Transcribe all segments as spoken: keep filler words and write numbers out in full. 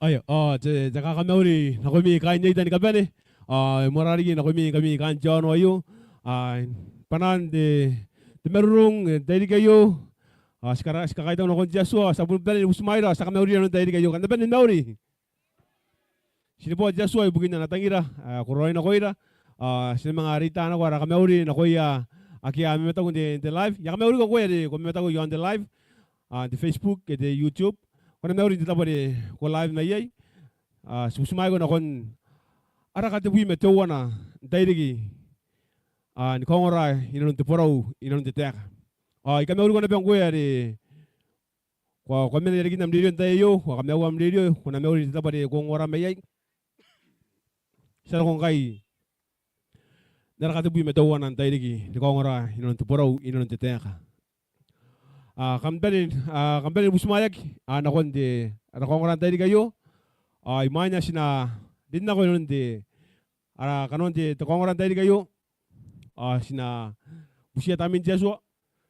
Aio, ao te, te kakamauri nakoimi kaain Eita ni kabane, ao e moarara riki nakoimi ngkami kaain te aono aio, ao bwanaan te, te marurung n te tairiki aio, ao ti kara, ti kakaitau nakon te Atua, ti a bon bane ni butimwaeira, ti a kamauri inanon te tairiki aio, kam na bane ni mauri. Ti neboa te Atua ibukin ana tangira ae kororaoi nakoira, ao ti na manga reita nako ara kamauri nakoia ake a mamataku n te, te live. I a kamauriko ngkoe are ko mamataku iaon te live, ao n te Facebook ke te YouTube. Ko na mauri n te tabo are ko live mai iai. Ao ti butimwaeko nakon ara katebwi ma teuana n tairiki, ao ni kaongora inanon te borau, inanon te taeka. Ao I kamauriko naba ngkoe are ko a, ko a mena i rarikin am rerio n te tai aio, ko a kamaiua am rerio, ko na mauri n te tabo are ko ongora mai iai. Ti a roko ngkai n ara katebwi ma teuana n tairiki ni kaongora inanon te borau, inanon te taeka. Ao kam bane, ao kam bane ni butimwaeaki, ao nakon te, ara kaongora n tairiki aio, ao imwaina ti na rin nako inanon te, ara kanoan te, te kaongora n tairiki aio, ao ti na butiia Tamnein te Atua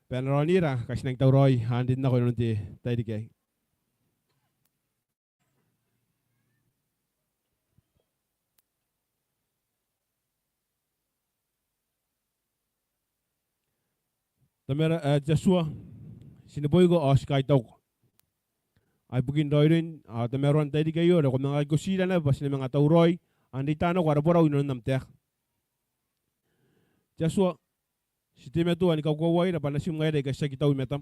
bwa e na raonira ngkai ti nangi tauraoi ao n rin nako inanon te tairiki aei. Tamara ae te Atua, ti neboiko ao ti kaitauko. Ao ibukin raoiroin, ao tamaroan te tairiki aio, are ko manga kaikotiira naba bwa ti na manga tauraoi ao n reita nako ara borau inanon am taeka. Te Atua, ti teimatoa ni kakoauaira bwa natim ngaira aika ti aki tau i matam.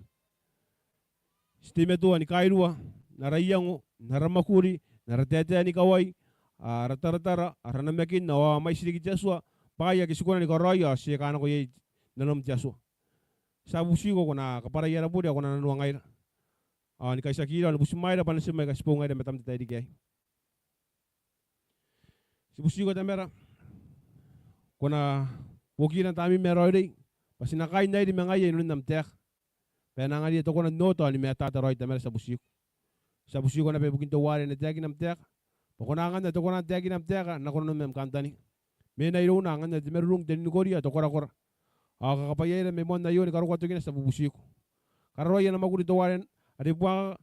Ti teimatoa ni kairua n ara iango, n ara mwakuri, n ara taetae ni kawai, ara taratara, ara namakin, ao a mwaiti riki te Atua, bwaai ake ti kona ni karaoia ao ti eka nako iai nanom te Atua. Ti a bubutiko ko na kabwarai ara bure ao ko na nanoangaira. Ao ni kaitiakira ao ni butimwaeira bwa natim aika ti boo ngaira i matam n te tairiki aei. Ti butiko Tamara, ko na buokira Tamneim ae raoiroi bwa ti na kaain airi ma ngaia inanon am taeka, bwa e na anganira te koona n oota ao ni matata raoi. Tamara, ti a butiko. Ti a butiko naba ibukin teuare e na taekina am taeka, bwa ko na anganna te koona n taekina am taeka nako nanom am kantaninga. Mena irouna, anganna te marurung, te ninikoria, te korakora. Ao kakabwaiaira mai moan aio ni karokoa tokina, ti a bubutiko. Kararoai ana mwakuri teuare are buakaka,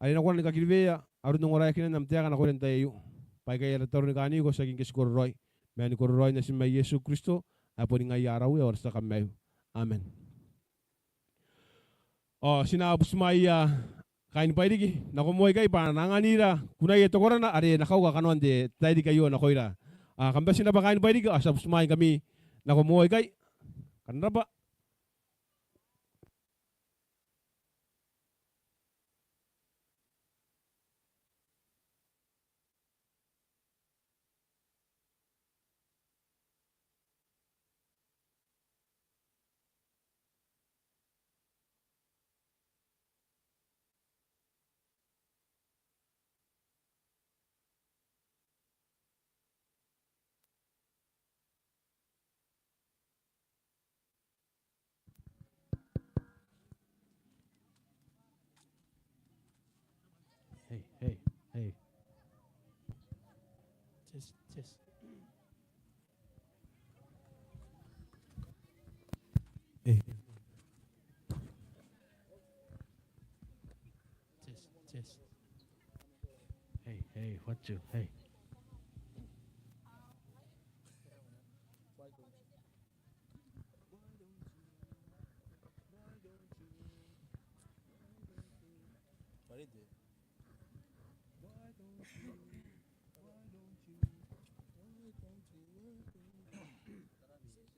are e na kona ni kakiriweia aron ongoraeakinan am taeka nakoira n te tai aio. Bwa aikai ara tataro ni kaaniko tiaki ngke ti kororaoi, ma ni kororaoin natim ae Iesu Kristo, ae boni ngaia ara Uea ao ara tia Kamaiu. Amen. Ao ti na butimwaeia kaain Bairiki nako moa ikai bwa a na anganira kunaia te korana are e na kauka kanoan te tairiki aio nakoira. Ao kam bati n rabwa kaain Bairiki, ao ti a butimwaea ngkami nako moa ikai. Kam rabwa. Hey, hey, hey. Test, test. Hey. Test, test. Hey, hey, what you, hey.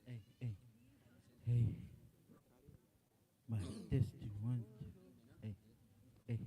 Hey, hey, hey. My test, you want? Hey, hey.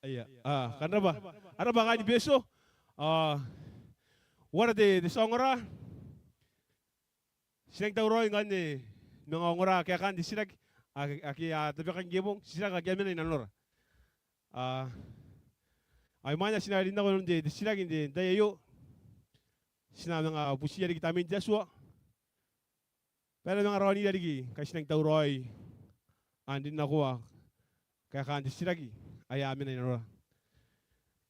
Aia, a, kam rabwa. Kam rabwa kaain Betio. A, uara te, te tia ongora? Ti nang tauraoi ngkanne ni manga ongora kaekaan te titiraki ake, ake a tabekaki ngke bong, titiraki ake a mena i nanora. A, ai imwain ae ti na rin nako inanon te, te titiraki n te, n te tai aio, ti na manga butiia riki Tamnein te Atua bwa e na manga raonira riki ngkai ti nang tauraoi n rinnakoa kaekaan te titiraki ae a mena i nanora.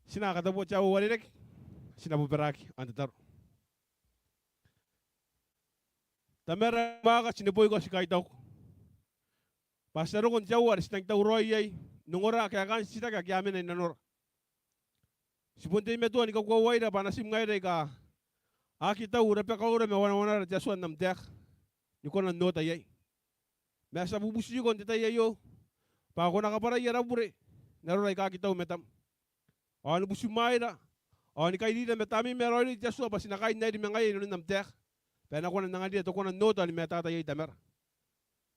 Ti na katabua te aua uarereke, ti na bobaraaki n tataro. Tamara ae mwaaka, ti neboiko, ti kaitauko bwa ti a roko n te aua are ti nang tauraoi iai n ongora kaekaan te titiraki ake a mena i nanora. Ti bon teimatoa ni kakoauaira bwa natim ngaira aika a aki tau rabakaura ma wanawanara te Atua n am taeka ni kona n ota iai. Ma ti a bubutiko n te tai aio bwa ko na kabwarai ara bure n arora aika aki tau i matam, ao ni butimwaeira, ao ni kairira ma Tamneim ae Raoiroi te Atua bwa ti na kaain airi ma ngaia i nanon am taeka. bwa e na kona n anganira te kona n oota ni mataata iai Tamara.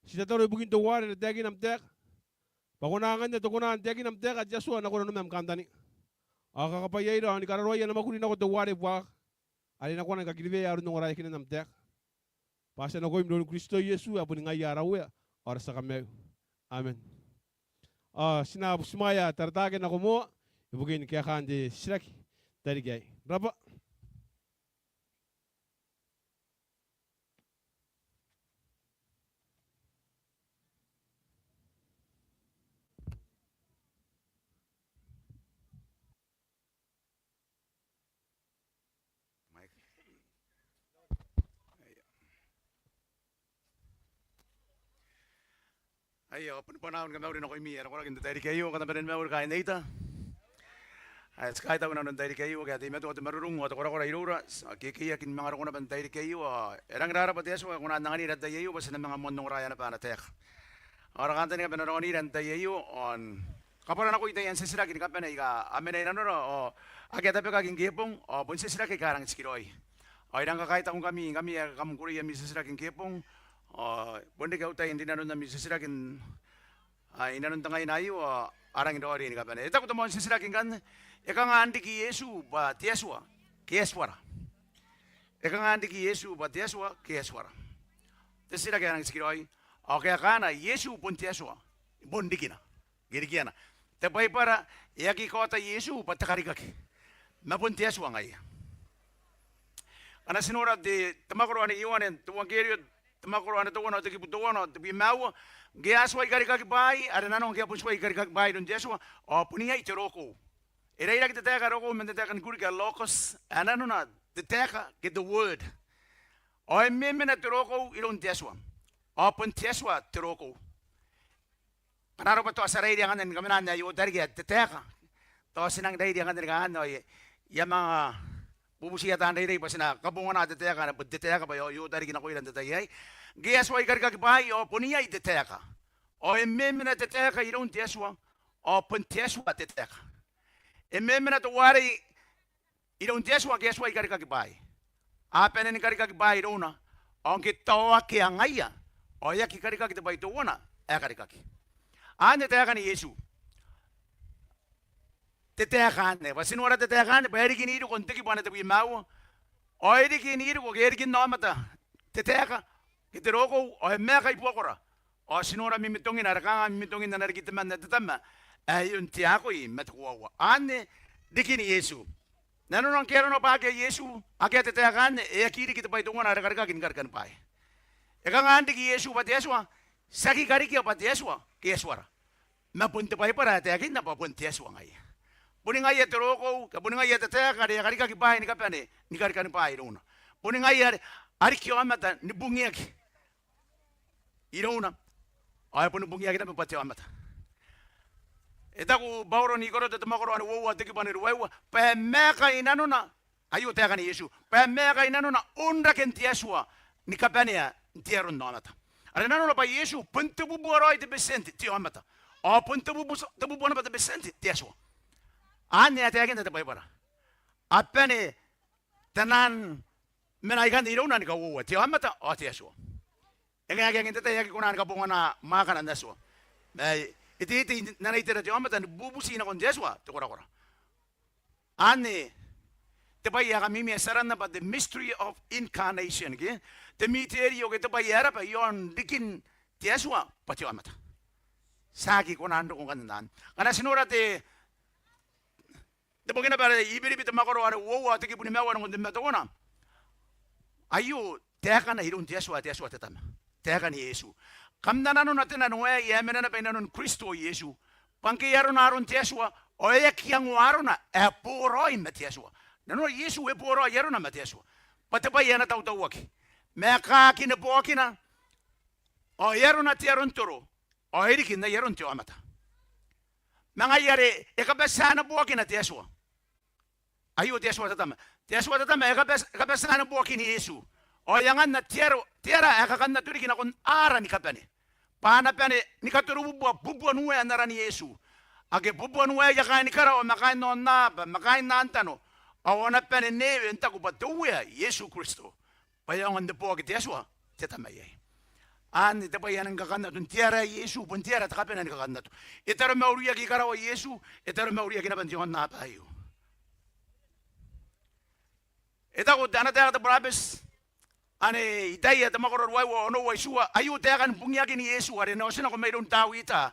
Ti tataro ibukin teuare e na taekina am taeka, bwa ko na anganna te kona n taekina am taeka te Atua nako nanoma ni kantaninga. Ao kakabwaiaira ao ni kararoaia ana mwakuri nako teuare buakaka, are e na kona ni kakiriwea aron ongoraeakinan am taeka. Bwa ti a nakoim iroun Kristo Iesu ae boni ngaia ara Uea ao ara tia Kamaiu. Amen. Ao ti na butimwaea Tarataake nako moa ibukin kaekaan te titiraki n tairiki aei. Rabwa. Mic. Aia. Aia, ao bon bwanaau ni kamauri nakoimi ae ko roko n te tairiki aio, kam na bane ni mauri kaain Eita. Ae ti kaitau inanon te tairiki aio ake a teimatoa te marurung ao te korakora iroura, ti a kekeiaki ni manga roko naba n te tairiki aio, ao e rangi n rarabwa te Atua ae e kona n anganira te tai aio bwa ti na manga moan ongoraea naba ana taeka. Ao ara kantaninga bwa e na raonira n te tai aio ao n kabwara nakoia taian titiraki ni kabane aika a mena inanora ao ake a tabekaki ngke bong, ao bon titiraki aika a rangi n tikiraoi. Ao I rangi ni kakaitau ngkami, ngkami ae kam kukurei ami titiraki ngke bong, ao bon reke au tai n rinanon ami titiraki n, a, inanon te ngaina aio, ao a rangi n raoiroi ni kabane. E taku te moan titiraki ngkanne, e kanga n riki Iesu bwa te Atua ke e tuara? E kanga n riki Iesu bwa te Atua ke e tuara? Te titiraki ae rangi n tikiraoi, ao kaekaana, Iesu bon te Atua, bon rikina. Ngke e riki ana, te Baibara e aki kaota Iesu bwa te karikaki, ma bon te Atua ngaia. Ngkana ti nora te, te mwakoro anne Ioane, te euangkerio, te mwakoro anne teuana, te kibu teuana, te bwi ma aua, ngke a tuai karikaki bwaai, are nanona ngke a bon tuai karikaki bwaai iroun te Atua, ao bon iai te roko. E rairaki te taeka roko man te taeka ni Kurika logos, ae nanona te taeka ke the word. Ao e memena te roko iroun te Atua, ao bon te Atua te roko. Ngkana arona bwa tao ti a rairi anganna ni kamenan ae e oota riki ae te taeka, tao ti nang rairi anganna ni kangai ao I a, I a manga bubutiia taan reirei bwa ti na kabongana te taeka anne, bon te taeka bwa e oota riki nakoira n te tai aei. Ngke a tuai karikaki bwaai ao bon iai te taeka. Ao e memena te taeka iroun te Atua, ao bon te Atua te taeka. E memena teuarei iroun te Atua ngke a tuai karikaki bwaai. A bane ni karikaki bwaai irouna, ao ngke tao akea ngaia, ao e aki karikaki te bwai teuana ae karikaki. Anne taekan Iesu. Te taeka anne, bwa ti nora te taeka anne, bwa e riki n iriko n te kibu anne te bwi ma aua. Ao e riki n iriko ke e riki n aomata te taeka ke te roko, ao e maeka i buakora. Ao ti nora mimitongina, are kanga mimitongin ana riki temanna te Tama ae e on te akoi ma te koaua. Anne rikin Iesu. Nanona ngke arona bwa akea Iesu, akea te taeka anne, e aki riki te bwai teuana are karikaki ni karikan bwaai. E kanga n riki Iesu bwa te Atua? Ti aki karikia bwa te Atua ke e tuara. Ma bon te Baibara ae taekinna bwa bon te Atua ngaia. Boni ngaia te roko, ke boni ngaia te taeka are e a karikaki bwaai ni kabane ni karikan bwaai irouna. Boni ngaia are a riki aomata ni bungiaki irouna, ao e boni bungiaki naba bwa te aomata. E taku Bauro n I-Koroto te mwakoro anne uoua te kibu anne ruaiwa, bwa e maeka i nanona, aio taekan Iesu, bwa e maeka i nanona onraken te Atua ni kabanea n te aro n aomata. Are nanona bwa Iesu bon tebubua raoi te betienti te aomata, ao bon tebubua, tebubua naba te betienti te Atua. Anne ae taekinna te Baibara. A bane taian mena aikanne irouna ni kauoua, te aomata ao te Atua. E ngae ake e aki kona ni kabongana mwaakana n Atua. Ma e teitei n ana itera te aomata ni bubuti nakon te Atua te korakora. Anne te bwai ae kamimi ae ti aranna bwa the mystery of incarnation, ke te miterio ke te bwai ae raba iaon rikin te Atua bwa te aomata. Ti aki kona n roko ngkanne n anne. Ngkana ti nora te Te boki naba are I-Biribi te mwakoro are uoua, te kibu nimaua nakon te nimateuana. Aio taekana iroun te Atua, te Atua te Tama. Taekan Iesu. Kam na nanona te nano aei ae mena naba i nanon Kristo Iesu. Bwa ngke e arona aron te Atua, ao e aki iangoa arona ae boraoi ma te Atua. Nanona Iesu e boraoi arona ma te Atua. Bwa te bwai ae na tautauaki. Ma e kaaki neboakina, ao e arona te aro n toro, ao e riki n ai aron te aomata. Ma ngaia are e kabatia neboakina te Atua. Aio te Atua te Tama. Te Atua te Tama e kabat-, e kabatia neboakin Iesu. Ao e anganna te aro, te ara ae kakannato riki nakon ara ni kabane. Bwa a na bane ni katorobubua bubuan uea n aran Iesu. Ake bubuan uea aia kaain karawa ma kaain aonnaba ma kaain aantano. Ao a na bane n ewe n taku bwa te Uea Iesu Kristo. bwa e aonga n neboaki te Atua te Tama iai. Anne te bwai ae nang kakannato n te ara ae Iesu, bon te ara te kabanea ni kakannato. E taromauriaki i karawa Iesu, e taromauriaki naba n te aonnaba aio. E taku te, ana taeka te burabeti ane Itaia te mwakoro ruaiwa, onoua, itiua, aio taekan bungiakin Iesu are e na otinako mairoun Tawita,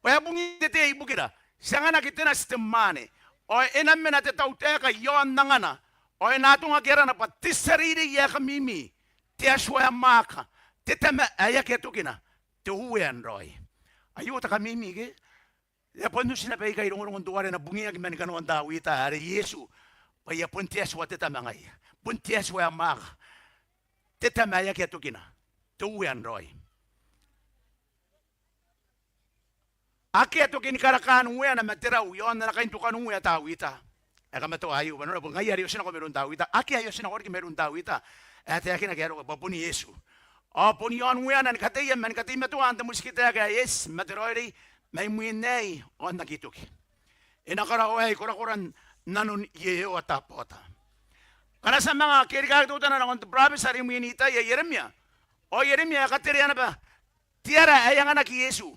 bwa e a bungi te tei ibukira, ti anganaki te nati te mwaane, ao e na mena te tautaeka i aon angana, ao e na atongaki arana bwa te tia reirei ae kamimi, te Atua ae mwaaka, te Tama ae akea tokina, te Uea n raoi. Aio te kamimi ke? E a bon uti naba ikai rongorongon teuare e na bungiaki mani kanoan Tawita are Iesu, bwa e a bon te Atua te Tama ngaia, bon te Atua ae mwaaka, te Tama ae akea tokina, te Uea n raoi. Akea tokin karakaan ueana ma te rau i aon ana kaintokanuea Tawita. E kamatoa aio bwa nora bon ngaia are e otinako mairoun Tawita. Akea ae otinako riki mairoun Tawita ae taekinaki ae roko bwa bon Iesu. Ao bon i aon ueana ni kateia ma ni kateimatoaan te motikitaeka ae eti ma te raoiroi mai mwin aei ao n aki toki. E na karaoa aei korakoran nanon Ieova Tabaota. Ngkana ti a manga kerikaaki teutana nakon te burabeti are imwin Itaia, Ieremia. Ao Ieremia e katerea naba te ara ae anganaki Iesu.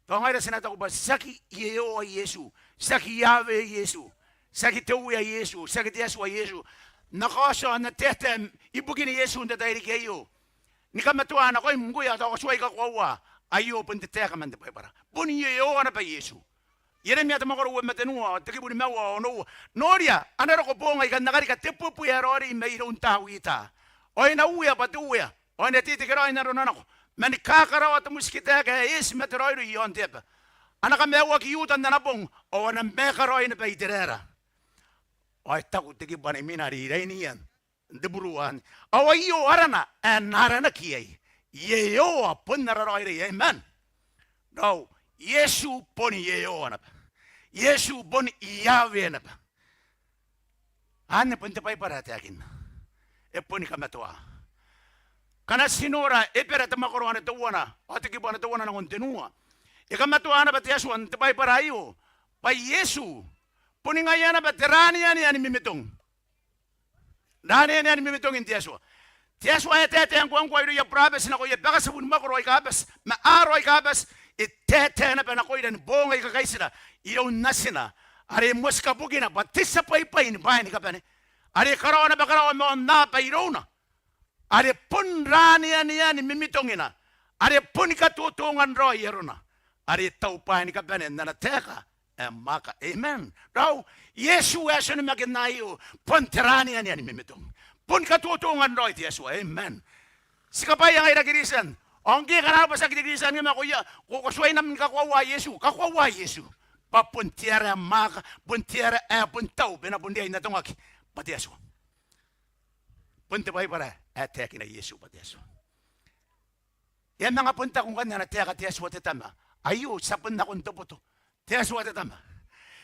Tao ngaira ti na taku bwa tiaki Ieova Iesu, tiaki Iawe Iesu, tiaki te Uea Iesu, tiaki te Atua Iesu. N na kaotia ao n na taetae ibukin Iesu n te tairiki aio, ni kamatoa nakoim ngkoe ae tao ko tuai kakoaua. Aio bon te taeka man te Baibara. Bon Ieova naba Iesu. Ieremia te mwakoro uoua ma tenua, te kibu nimaua ao onoua. Noria, a na roko boong aika n na karika te bwebwe ae raoiroi mairoun Tawita. Ao e na uea bwa te Uea, ao e na tetekeraoi n arona nako, ma ni kakaraoa te motikitaeka ae eti ma te raoiroi i aon te aba. A na kamaiuaki I-Iuta n ana bong, ao a na maeka raoi naba Iteraera. Ao e taku te kibu ae imwina are I rainiia n te buru anne. Ao aio arana ae na aranaki iai, Ieova bon ara raoiroi. Amen. Raou, Iesu bon Ieova naba. Iesu bon Iawe naba. Anne bon te Baibara ae taekinna. E boni kamatoa. Ngkana ti nora Ebera te mwakoro ae teuana ao te kibu ae teuana nakon tenua, e kamatoa naba te Atua n te Baibara aio bwa Iesu boni ngaia naba te ra aneane ni mimitong. Ra aneane ni mimitongin te Atua. Te Atua ae taetae ngkoangkoa irouia burabeti nakoia bakatibu ni mwakoro aika bati ma aro aika bati, e taetae naba nakoira ni boong aika kaitira iroun Natina are e motika bukina bwa te tia bwaibwai ni bwaai ni kabane, are e karaoa naba karawa ma aonnaba irouna, are bon ra aneane ni mimitongina, are boni katotongan raoi arona, are e tau bwaai ni kabane n ana taeka ae mwaaka. Amen. Raou, Iesu ae ti onimakinna aio bon te ra aneane ni mimitong, boni katotongan raoi te Atua. Amen. Ti kabwaia ngaira Kiritian. Ao ngke ngkana arona bwa tiaki te Kiritian ngkoe ma ko ia, ko, ko tuai naba ni kakoaua Iesu. Kakoaua Iesu. Bwa bon te ara ae mwaaka, bon te ara ae bon tau, bwa e na bon riai n atongaki bwa te Atua. Bon te Baibara ae taekina Iesu bwa te Atua. E a manga bon taku ngkanne ana taeka te Atua te Tama. Aio ti a bon nako n toboto. Te Atua te Tama.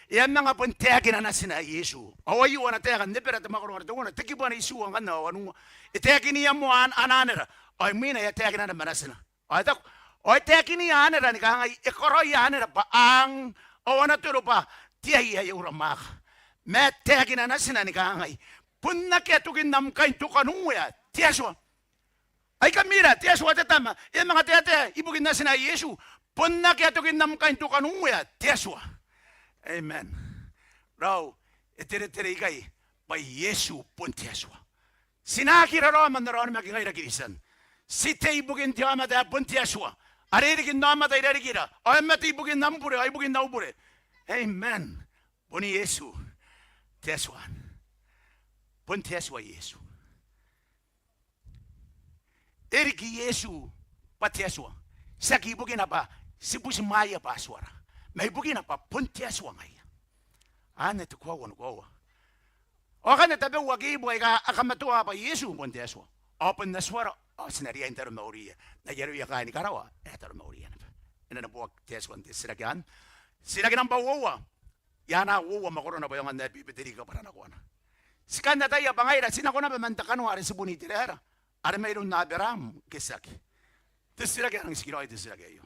E a manga bon taekina Natina Iesu. Ao aio ana taeka n Ebera te mwakoro ae teuana, te kibu ae itiua ngkanne ao wanua. E taekiniia moa ana, ana anera. Ao imwina e a taekina naba Natina. Ao e taku, ao e taekiniia anera ni kangai, e karaoia anera bwa aang, ao a na toro bwa te ai ae ura mwaaka. Ma e taekina Natina ni kangai, bon akea tokin am kaintokanuea te Atua. Ai kamira, te Atua te Tama, e a manga taetae ibukin Natina Iesu, bon akea tokin am kaintokanuea te Atua. Amen. Raou, e teretere ikai bwa Iesu bon te Atua. Ti na aki raraoma n ara onimaki ngaira Kiritian. Ti tei ibukin te aomata ae bon te Atua, are e riki n aomata irarikira, ao e mate ibukin am bure ao ibukin au bure. Amen. Bon Iesu te Atua. Bon te Atua Iesu. E riki Iesu bwa te Atua, tiaki ibukina bwa ti butimwaeia bwa Atuara, ma ibukina bwa bon te Atua ngaia. Anne te koaua ni koaua. Ao akanne tabeua kiibu aika a kamatoa bwa Iesu bon te Atua ao bon Atuara, ao ti na riai n taromauria n ai aroia kaain karawa ae taromauria naba. E na neboaki te Atua n te titiraki anne. Titiraki nambwa uoua. I anaa uoua mwakorona bwa e aonga n ae bibiteri kabwaranakoana. Ti kan ataia bwa ngaira ti nako naba man te kanoa are tibun Iteraera, are mairoun Aberaam ke tiaki? Te titiraki ae nang tikiraoi te titiraki aio.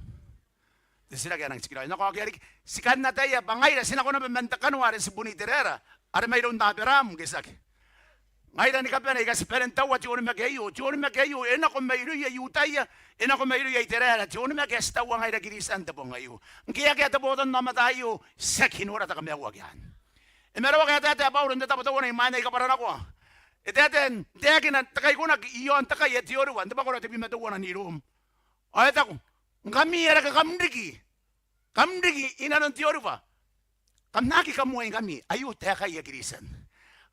Te titiraki ae nang tikiraoi. N na kaokia riki, ti kan ataia bwa ngaira ti nako naba man te kanoa are tibun Iteraera, are mairoun Aberaam ke tiaki? Ngaira ni kabane aika ti bane n taua te onimaki aio. Te onimaki aio e nako mairouia I-Iutaia, e nako mairouia Iteraera. Te onimaki ae ti taua ngaira Kristian n te bong aio. Ngke akea te botannaomata aio, tiaki nora te kamaiuaki anne. E marawa ke e taetae Bauro n te tabo teuana imwain ae I kabwaranakoa. E taetae n taekina te kaikonaki iaon te kai ae te orowa n te mwakoro tebwi ma teuana n Rom. Ao e taku, ngkami ae reke kam riki, kam riki inanon te orowa, kam na aki kamoaingkami. Aio taekaia Kristian.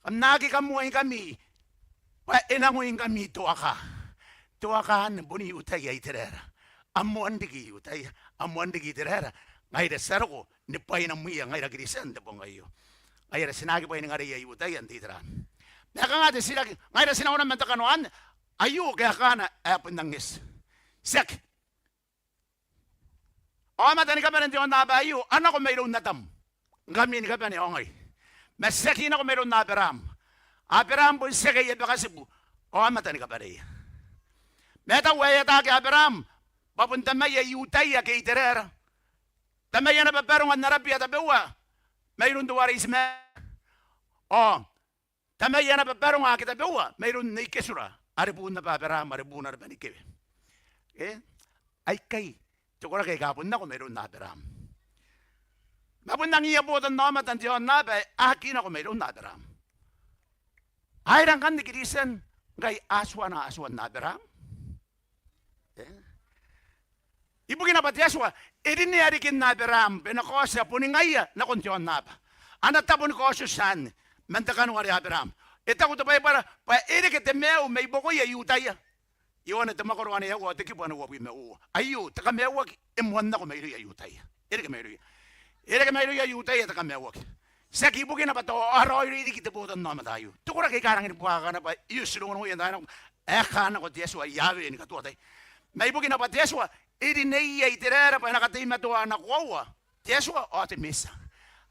Kam na aki kamoaingkami bwa e nangoingkami te waka. Te waka anne bon I-Iutaia Iteraera. A moan riki I-Iutaia, a moan riki Iteraera. Ngaira ti a roko ni bwainamwiia ngaira Kristian n te bong aio. Ngaira ti na aki bwainingareia I-Iutaia n te Iteraera. Ma e kanga te titiraki, ngaira ti na nora man te kanoan aio kaekaana ae bon nang eti? Tiaki. Aomata ni kabane n te aonnaba aio a nako mairoun Atam, ngkami ni kabane ao ngai. Ma tiaki nako mairoun Aberaam. Aberaam bon tiaki aia bakatibu, aomata ni kabaneia. Ma e taku ae e ataaki Aberaam bwa bon tamaia I-Iutaia ke Iteraera. Tamaia naba baronga n Arabia tabeua mairoun teuare Itimaera. Ao tamaia naba baronga ake tabeua mairoun Nei Ketura, are buun naba Aberaam, are buuna naba Nei Kewe. E, aikai te koraki aika bon nako mairoun Aberaam. Ma bon angiia botannaomata n te aonnaba ae a aki nako mairoun Aberaam. Ai rang ngkanne Kristian ngkai a tuana Atuan Aberaam. E? Ibukina bwa te Atua e rinea riki n Aberaam bwa e na kaotia boni ngaia nakon te aonnaba. A na tabo ni kaotioti anne man te kanoa are Aberaam. E taku te Baibara bwa e reke te maiu mai buakoia I-Iutaia. Ioane te mwakoro ae aua ao te kibu ae uabwi ma uoua. Aio te kamaiuaki e moan nako mairouia I-Iutaia. E reke mairouia. E reke mairouia I-Iutaia te kamaiuaki. Tiaki ibukina bwa tao a raoiroi riki te botannaomata aio. Te koraki aika a rangi ni buakaka naba, io, ti rongorongoia n taai nako ae kaan nako te Atua Iawe ni katoa tai. Ma ibukina bwa te Atua e rineia Iteraera bwa e na kateimatoa ana koaua te Atua ao te Metia.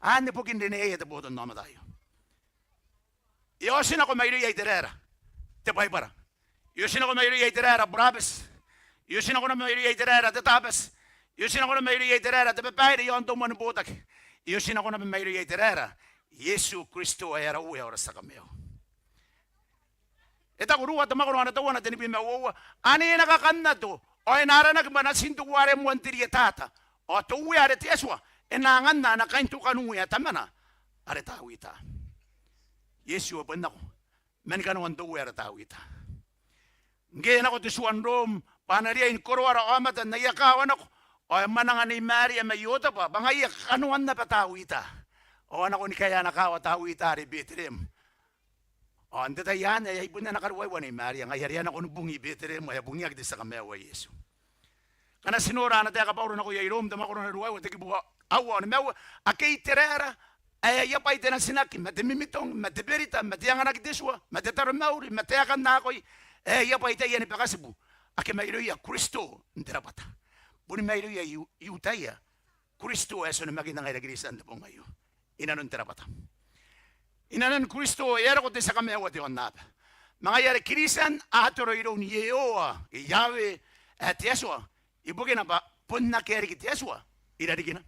Anne bokin rineaia te botannaomata aio. E oti nako mairouia Iteraera te Baibara. E oti nako mairouia Iteraera burabeti. E oti nako naba mairouia Iteraera te Tabati. E oti nako naba mairouia Iteraera te babaire iaon te umwa ni botaki. E oti nako naba mairouia Iteraera Iesu Kristo ae ara Uea ao ara Tia Kamaiu. E taku Ruwa te mwakoro ae teuana tenibwi ma uoua, ane e na kakannato ao e na aranaki bwa natin teuare moan te rietata, ao te Uea are te Atua e na anganna ana kaintokanuea tamana are Tawita. Iesu e bon nako mani kanoan te Uea are Tawita. Ngke e nako te tua n Rom bwa a na riai ni koroara aomata n aia kaawa nako, ao e mwananga Nei Maria mai Iotebwa bwa ngaia kanoan naba Tawita. Ao a nako ni kaea ana kaawa Tawita are Betereem. Ao n te tai anne ae ai bon ana karuaiwa Nei Maria, ngaia are a nako ni bungi i Betereem ae bungiaki te Tia Kamaiu ae Iesu. Ngkana ti nora ana taeka Bauro nakoia I-Rom te mwakoro ae ruaiwa te kibu aua ao nimaua, ake Iteraera ae aia bwai te natinaki ma te mimitong ma te berita ma te anganaki te tua ma te taromauri ma taekan akoi, ae aia bwai taiani bakatibu ake mairouia Kristo n te rabwata. Boni mairouia I-, I-Iutaia Kristo ae ti onimakinna ngaira Kristian n te bong aio. Inanon te rabwata. Inanon Kristo e a roko te Tia Kamaiu ae te aonnaba. Ma ngaia are Kristian a toro iroun Iehova, Iawe, ae te Atua, ibukina bwa bon akea riki te Atua i rarikina.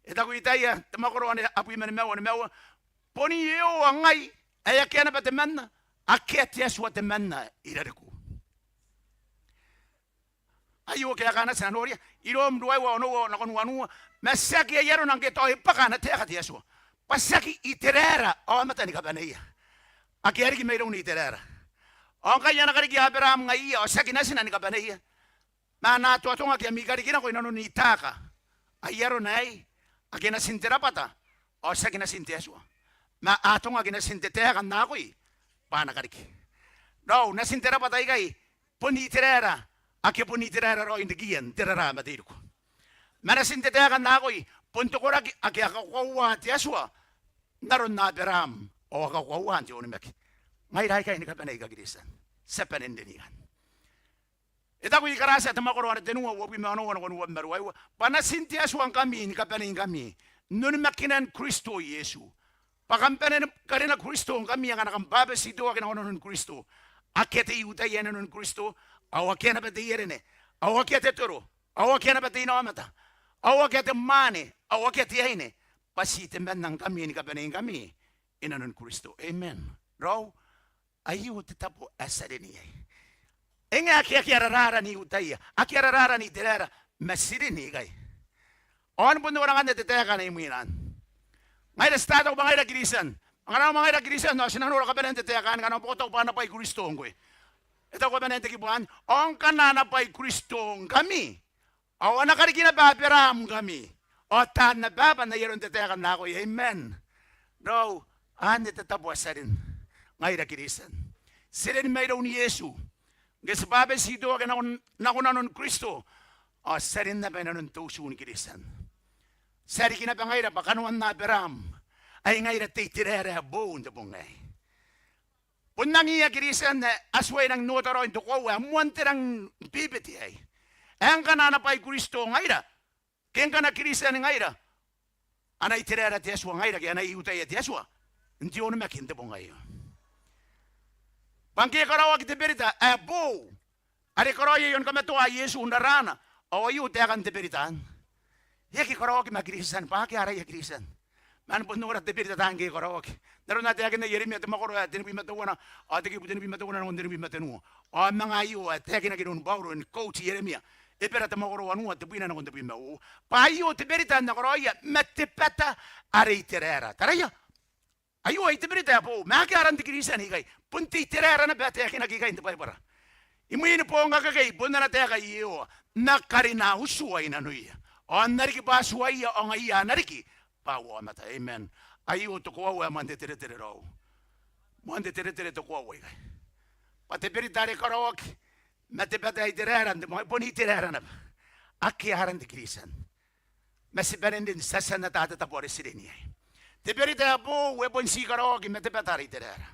E taku Itaia te mwakoro ae abwi ma nimaua, nimaua, bon Iehova ngai ae akea naba temanna, akea te Atua temanna i rariku. Aio kaekaana ti na noria, I-Rom ruaiwa onoua nakon wanua, ma tiaki ai arona ngke tao e bwaka ana taeka te Atua bwa tiaki Iteraera aomata ni kabaneia. Akea riki mairoun Iteraera. Ao ngkai a na kariki Aberaam ngaiia, ao tiaki natina ni kabaneia. Ma a na atoatongaki ami kariki nako inanon I-Taaka. Ai arona aei, ake natin te rabwata, ao tiaki natin te Atua. Ma a atongaki natin te taeka n akoi bwa a na kariki. Raou, natin te rabwata aikai bon Iteraera, ake bon Iteraera raoi n rikiia n te raraa ma te iriko. Ma natin te taeka n akoi bon te koraki ake a kakoaua te Atua n aron Aberaam, ao a kakoaua n te onimaki. Ngaira aikai ni kabane aika Kristian, ti a bane n rin ikanne. E taku I-Karatia te mwakoro ae tenua uabwi ma onoua nakon uabwi ma ruaiwa, bwa natin te Atua ngkami ni kabaneingkami, n onimakinan Kristo Iesu. Bwa kam bane ni karina Kristo ngkami, ngkana kam bwabetitoaki nako inanon Kristo. Akea te I-Iutaia inanon Kristo, ao akea naba te I-Erene, ao akea te toro, ao akea naba te inaomata, ao akea te mwaane, ao akea te aine, bwa ti temanna ngkami ni kabaneingkami inanon Kristo. Amen. Raou, aio te tabo ae ti a rin iai. E ngae ake, ake a raraara n I-Iutaia, ake a raraara n I-Iteraera, ma ti rin ikai. Ao bon nora ngkanne te taeka anne imwina. Ngaira ti taku bwa ngaira Kristian. Ngkana arona bwa ngaira Kristian ao ti na nora kabanean te taeka anne, ngkana arona bwa ko taku bwa ana bwai Kristo ngkoe. E taku kabanean te kibu anne, ao ngkana ana bwai Kristo ngkami, ao ana karikina bwa Aberaam ngkami, ao taan ababa n ai aron te taeka n akoi. Amen. Raou, anne te tabo ae ti a rin ngaira Kristian. Ti rin mairoun Iesu. Ngke ti bwabetitoaki nako, nako nanon Kristo, ao ti a rin naba i nanon te utu ni Kristian. Ti a riki naba ngaira bwa kanoan Aberaam, ai ngaira te Iteraera ae boou n te bong aei. Bon angiia Kristian ae a tuai rangi n ota raoi n te koaua ae moan te rangi ni bebete aei. Ae ngkana ana bwai Kristo ngaira, ke ngkana Kristian ngaira, ana Iteraera te Atua ngaira ke ana I-Iutaia te Atua n te onimaki n te bong aio. Bwa ngke e karaoaki te berita ae boou are karaoia i aon kamatoaan Iesu n raraana, ao aio taekan te berita anne. E aki karaoaki ma Kristian, bwa akea araia Kristian. Man bon nora te berita taani ngke e karaoaki. N aron are taekinna Ieremia te mwakoro ae tenibwi ma teuana, ao te kibu tenibwi ma teuana nakon tenibwi ma tenua. Ao manga aio ae taekinaki iroun Bauro ni kauti Ieremia. Ebera te mwakoro wanua, tebwina nakon tebwi ma uoua. Bwa aio te berita ae N na karaoia ma te bata are Iteraera. Taraia. Aio ai te berita ae boou, ma akea aran te Kristian ikai, bon te Iteraera naba ae taekinaki ikai n te Baibara. Imwin boong akekei, bon ana taeka Iehova, N na karina utua i nanoia. Ao N na riki bwa tuaia, ao ngaia a na riki bwa uaomata. Amen. Aio te koaua ae moan te teretere raou. Moan te teretere te koaua ikai. Bwa te berita are karaoaki ma te bata ae Iteraera, n te bong aei bon Iteraera naba. Akea aran te Kristian. Ma ti bane n rin, ti a tia n ata te tabo are ti rin iai. Te berita ae boou e bon ti karaoaki ma te bata are Iteraera.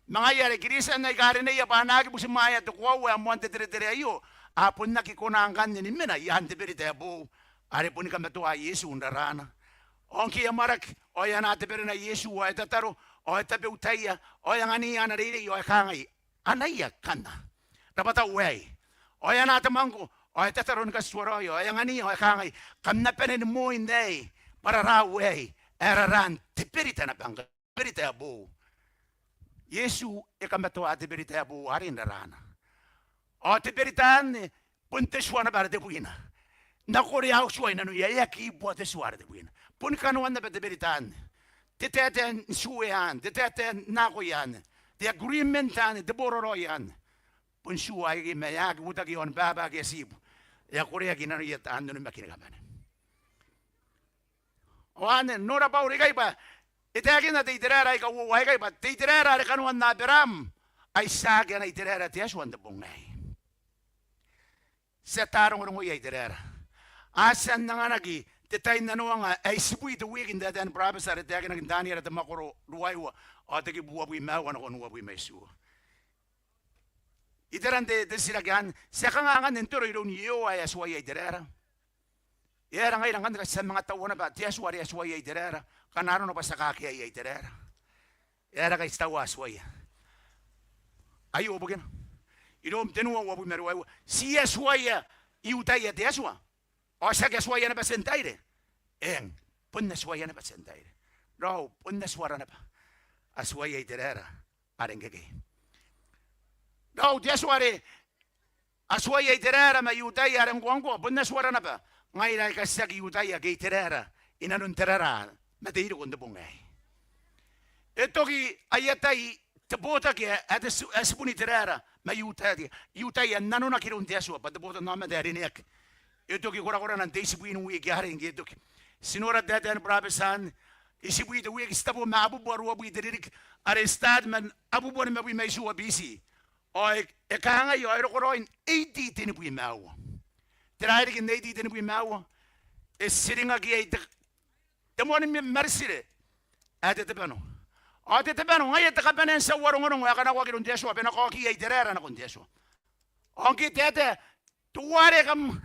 Ma ngaia are Kristian aika rineia bwa a na aki butimwaea te koaua ae moan te teretere aio, a bon aki kona ngkanne ni mena i aan te berita ae boou are boni kamatoaa Iesu n raraana. Ao ngke e amwarake, ao e anaa te berena Iesu, ao e tataro, ao e tabeutaia, ao e anganiia ana reirei, ao e kangai, Anaia, kanna. Rabwatau aei. Ao e anaa te mwangko, ao e tataro ni katituaraoia, ao e anganiia, ao e kangai, Kam na bane ni moi n aei, bwa raraau aei, ae raraan te berita naba ngkai, berita ae boou. Iesu e kamatoaa te berita ae boou arei n raraana. Ao te berita anne, bon te tua naba are tebwina. N na korea au tua i nanoia, e aki ibu ao te tua are tebwina. Boni kanoan naba te berita anne. Te taetae n tuea anne, te taetae n nakoia anne, te agreement anne, te boraraoi anne. Bon tua aikai ma e aki uotaki i aon baba ake a tibu. E a koreaki i nanoia taan onimaki ni kabane. Ao anne, nora Bauro ikai bwa e taekinna te Iteraera aika uoua aikai bwa te Iteraera are kanoan Aberaam, ai tiaki ana Iteraera te Atua n te bong aei. Ti a rongorongoia Iteraera. A tia n anganaki te tai n nanoanga ae itibwi te wiki n taetae ni burabeti are taekinaki n Taniera te mwakoro ruaiwa, ao te kibu uabwi ma aua nakon uabwi ma itiua. Iteran te, te titiraki anne, ti a kanga ngkanne n toro iroun Iehova ae a tuaia Iteraera? E aera ngaira ngkanne ngkai ti a manga taua naba te Atua are a tuaia Iteraera, ngkana arona bwa ti a kakeaia Iteraera? E aera ngkai ti taua Atuaia? Aio bukina. I Rom tenua uabwi ma ruaiwa. Ti Atuaia I-Iutaia te Atua? Ao tiaki Atuaia naba Tientaire? Eng, bon Atuaia naba Tientaire. Raou, bon Atuara naba. Atuaia Iteraera are ngkekei. Raou, te Atua are a tuaia Iteraera ma I-Iutaia are ngkoangkoa, bon Atuara naba ngaira aika ti aki I-Iutaia ke Iteraera i nanon te raraa ma te iriko n te bong aei. E toki aia tai te botaki ae, ae te ti-, ae tibun Iteraera ma I-Iutaia, I-Iutaia n nanonaki iroun te Atua, bwa te botannaomata ae rineaki. E toki korakorana n te itibwi n wiki arei ngke e toki. Ti nora taetae ni burabeti anne, itibwi te wiki, ti tabo ma abubua ruabwi te ririki, are start man abubua nimabwi ma itiua B C. Ao e, e kangai, ao e roko raoi n A D tenibwi ma aua. Tera ae riki n A D tenibwi ma aua? E tiringaki iai te, te moan mi-, maritire ae te tebano. Ao te tebano ngaia te kabanea n tia uarongorongo ae kanakoaki iroun te Atua, bwa e na kaokiia Iteraera nakon te Atua. Ao ngke e taetae, teuare kam,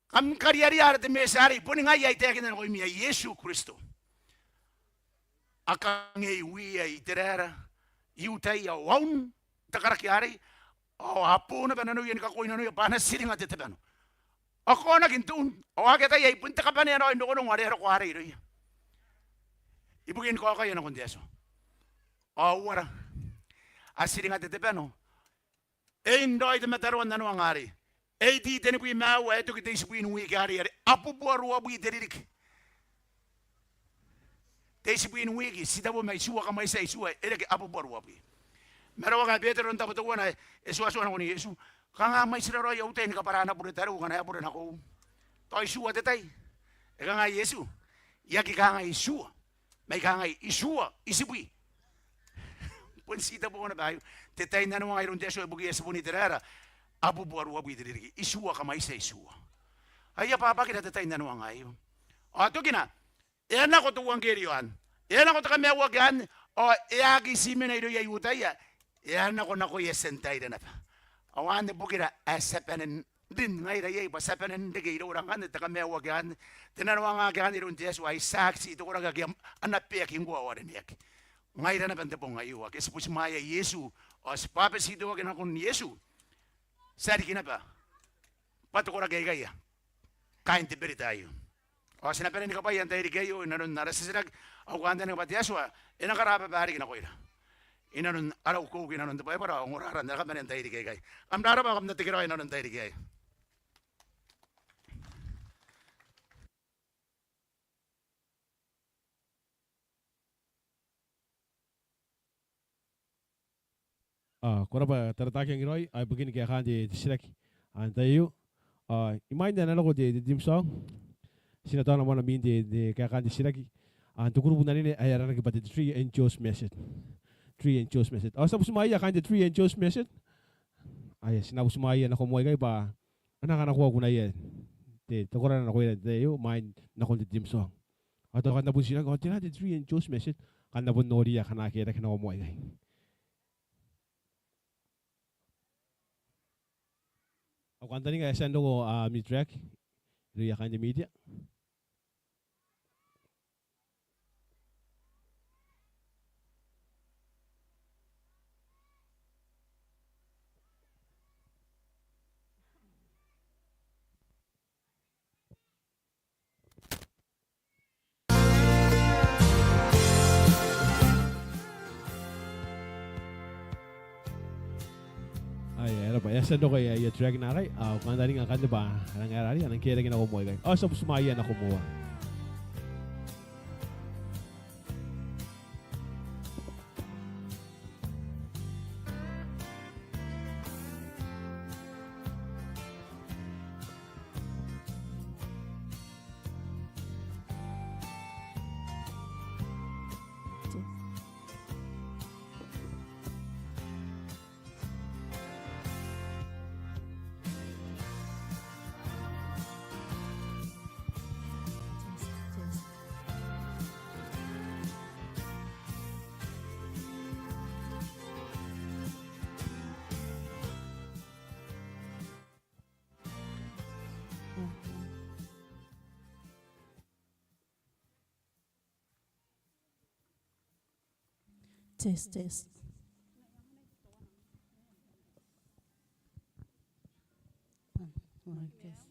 kam kariaria ara te Mesia arei, boni ngaia ae I taekinna nakoimi, ae Iesu Kristo. A kangei wiia Iteraera, I-Iutaia, ao aun te karaki arei, ao a bo naba nanoia ni kakoi nanoia bwa a na tiringa te tebano. Ao kaonaki n te un, ao akea tai ae bon te kabanea raoi n rongorongo are e roko arei irouia. Ibukin kaokaia nakon te Atua. Ao uara, A tiringa te tebano. Ei n raoi te mataroa n nanoanga arei. Ei te tenibwi ma aua ae toki te itibwi n wiki arei, are abubua ruabwi te ririki. Te itibwi n wiki, titebo ma itiua kamwaitia itiua, e reke abubua ruabwi. Ma raoi ngkai Betero n tabo teuana e tuatua nakon Iesu, kanga a mwaitira raoi au tai ni kabwara ana bure tariu ngkana e a bure nakou. Tao itiua te tai. E kangai Iesu, I aki kangai itiua. Ma I kangai itiua, itibwi. Bon titebo naba aio. Te tai n nanoanga iroun te Atua ibukiia titeboni te raera, abubua ruabwi te ririki. Itiua kamwaitia itiua. Ai ababakira te tai n nanoanga aio. Ao tokina, e a nako te euangkerio anne. E a nako te kamaiuaki anne, ao e aki ti mena irouia I-Iutaia. E a nako nakoia Tientaire naba. Ao anne bukira ae ti a bane n rin ngaira iai bwa ti a bane n reke iroura ngkanne te kamaiuaki anne, te nanoanga ake anne iroun te Atua ae tiaki ti te koraki ake a na beaki ngkoa ao a rineaki. Ngaira naba n te bong aio ake ti butimwaea Iesu, ao ti bwabetitoaki nakon Iesu. Ti a riki naba bwa te koraki aikai, kaain te berita aio. Ao ti na bane ni kabwaia n tairiki aio inanon ara titiraki, au kantaninga bwa te Atua e na karababa riki nakoira inanon ara ukeuke inanon te Baibara ao ongorara n ara kabanea n tairiki aikai. Kam rabwa, kam na tekeraoi inanon tairiki aei. Ao ko rabwa Taratakiang raoi, ao ibukin kaekaan te titiraki n te tai aio. Ao imwain ae e na roko te theme song, ti na taona moa mwin te kaekaan te titiraki. Ao n te kurubu n anene ae aranaki bwa te Three Angels Message. Three Angels Message. Ao ti a butimwaeia kaain te Three Angels Message. Ao ti na butimwaeia nako moa ikai bwa a na kanakoa kunaia te, te koraki nakoira n te tai aio, imwain nakon te theme song. Ao tao kam na bon titiraki, ao tera te Three Angels Message? Kam na bon noria akana keerake nako moa ikai. Au kantaninga ae e a tia n roko ami track irouia kaain te media. Aia, e rabwa, e a tia n roko aia track n arai, ao kantaninga ngkanne bwa a nang aera arei, a nang keerake nako moa ikai. Ao ti a butimwaeia nako moa. Test, test. One, one, test.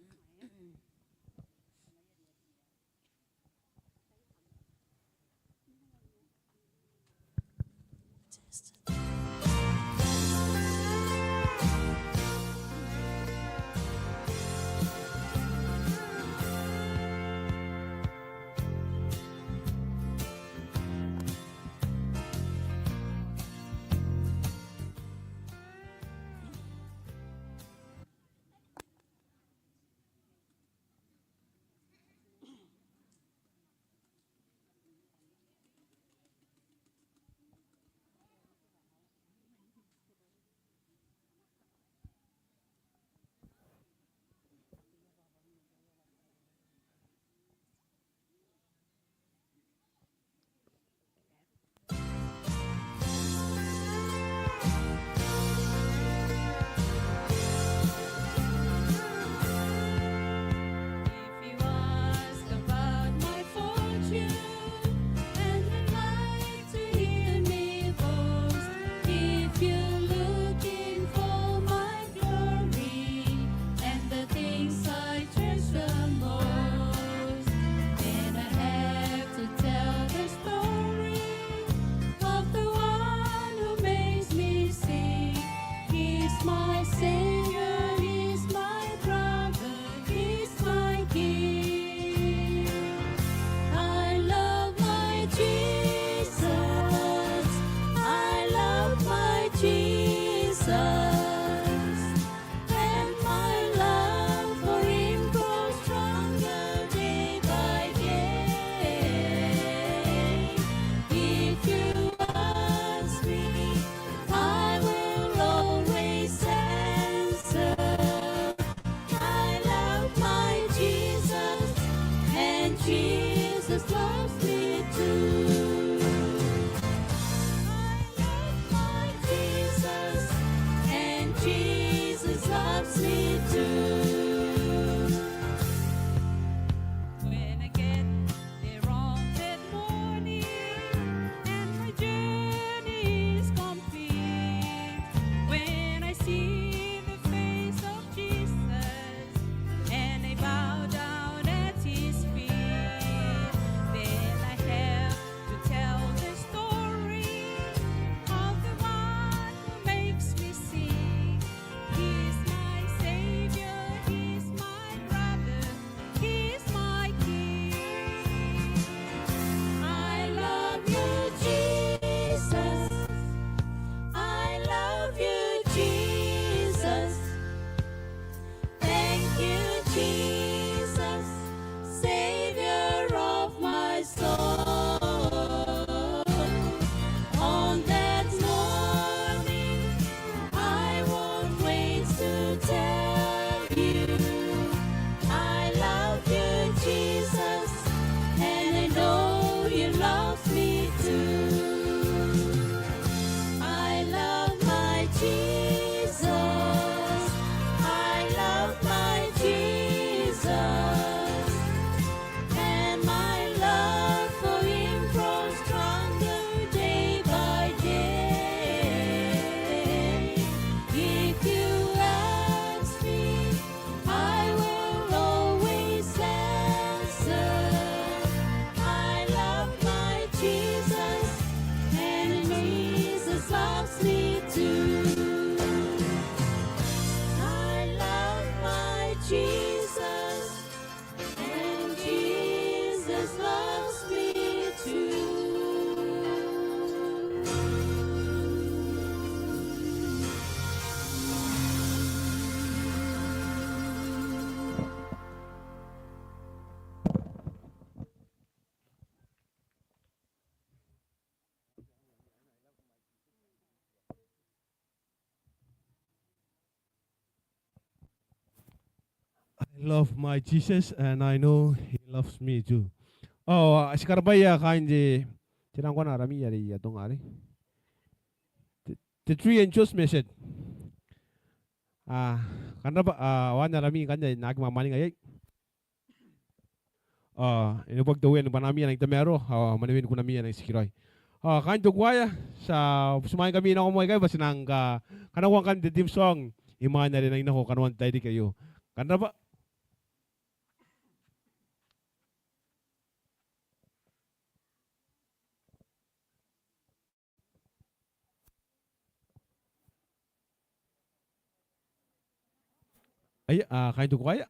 love my Jesus and I know he loves me too. Ao ti karabwaia kaain te, tera ngkoa arami are I atonga arei, te, te Three Angels Message. Kam rabwa, ao arami ngkanne ae na aki mwamwaninga iai. Ao e neboaki te Uea ni bwanami ae rangi n tamaroa ao mwanewen kunami ae rangi n tikiraoi. Ao kaain te kuaea, ti a butimwaeingkami nako moa ikai bwa ti nang kanakoa ngkanne te theme song imwain are e nang nako kanoan te tairiki aio. Kam rabwa. Aia, kaain te kuaea.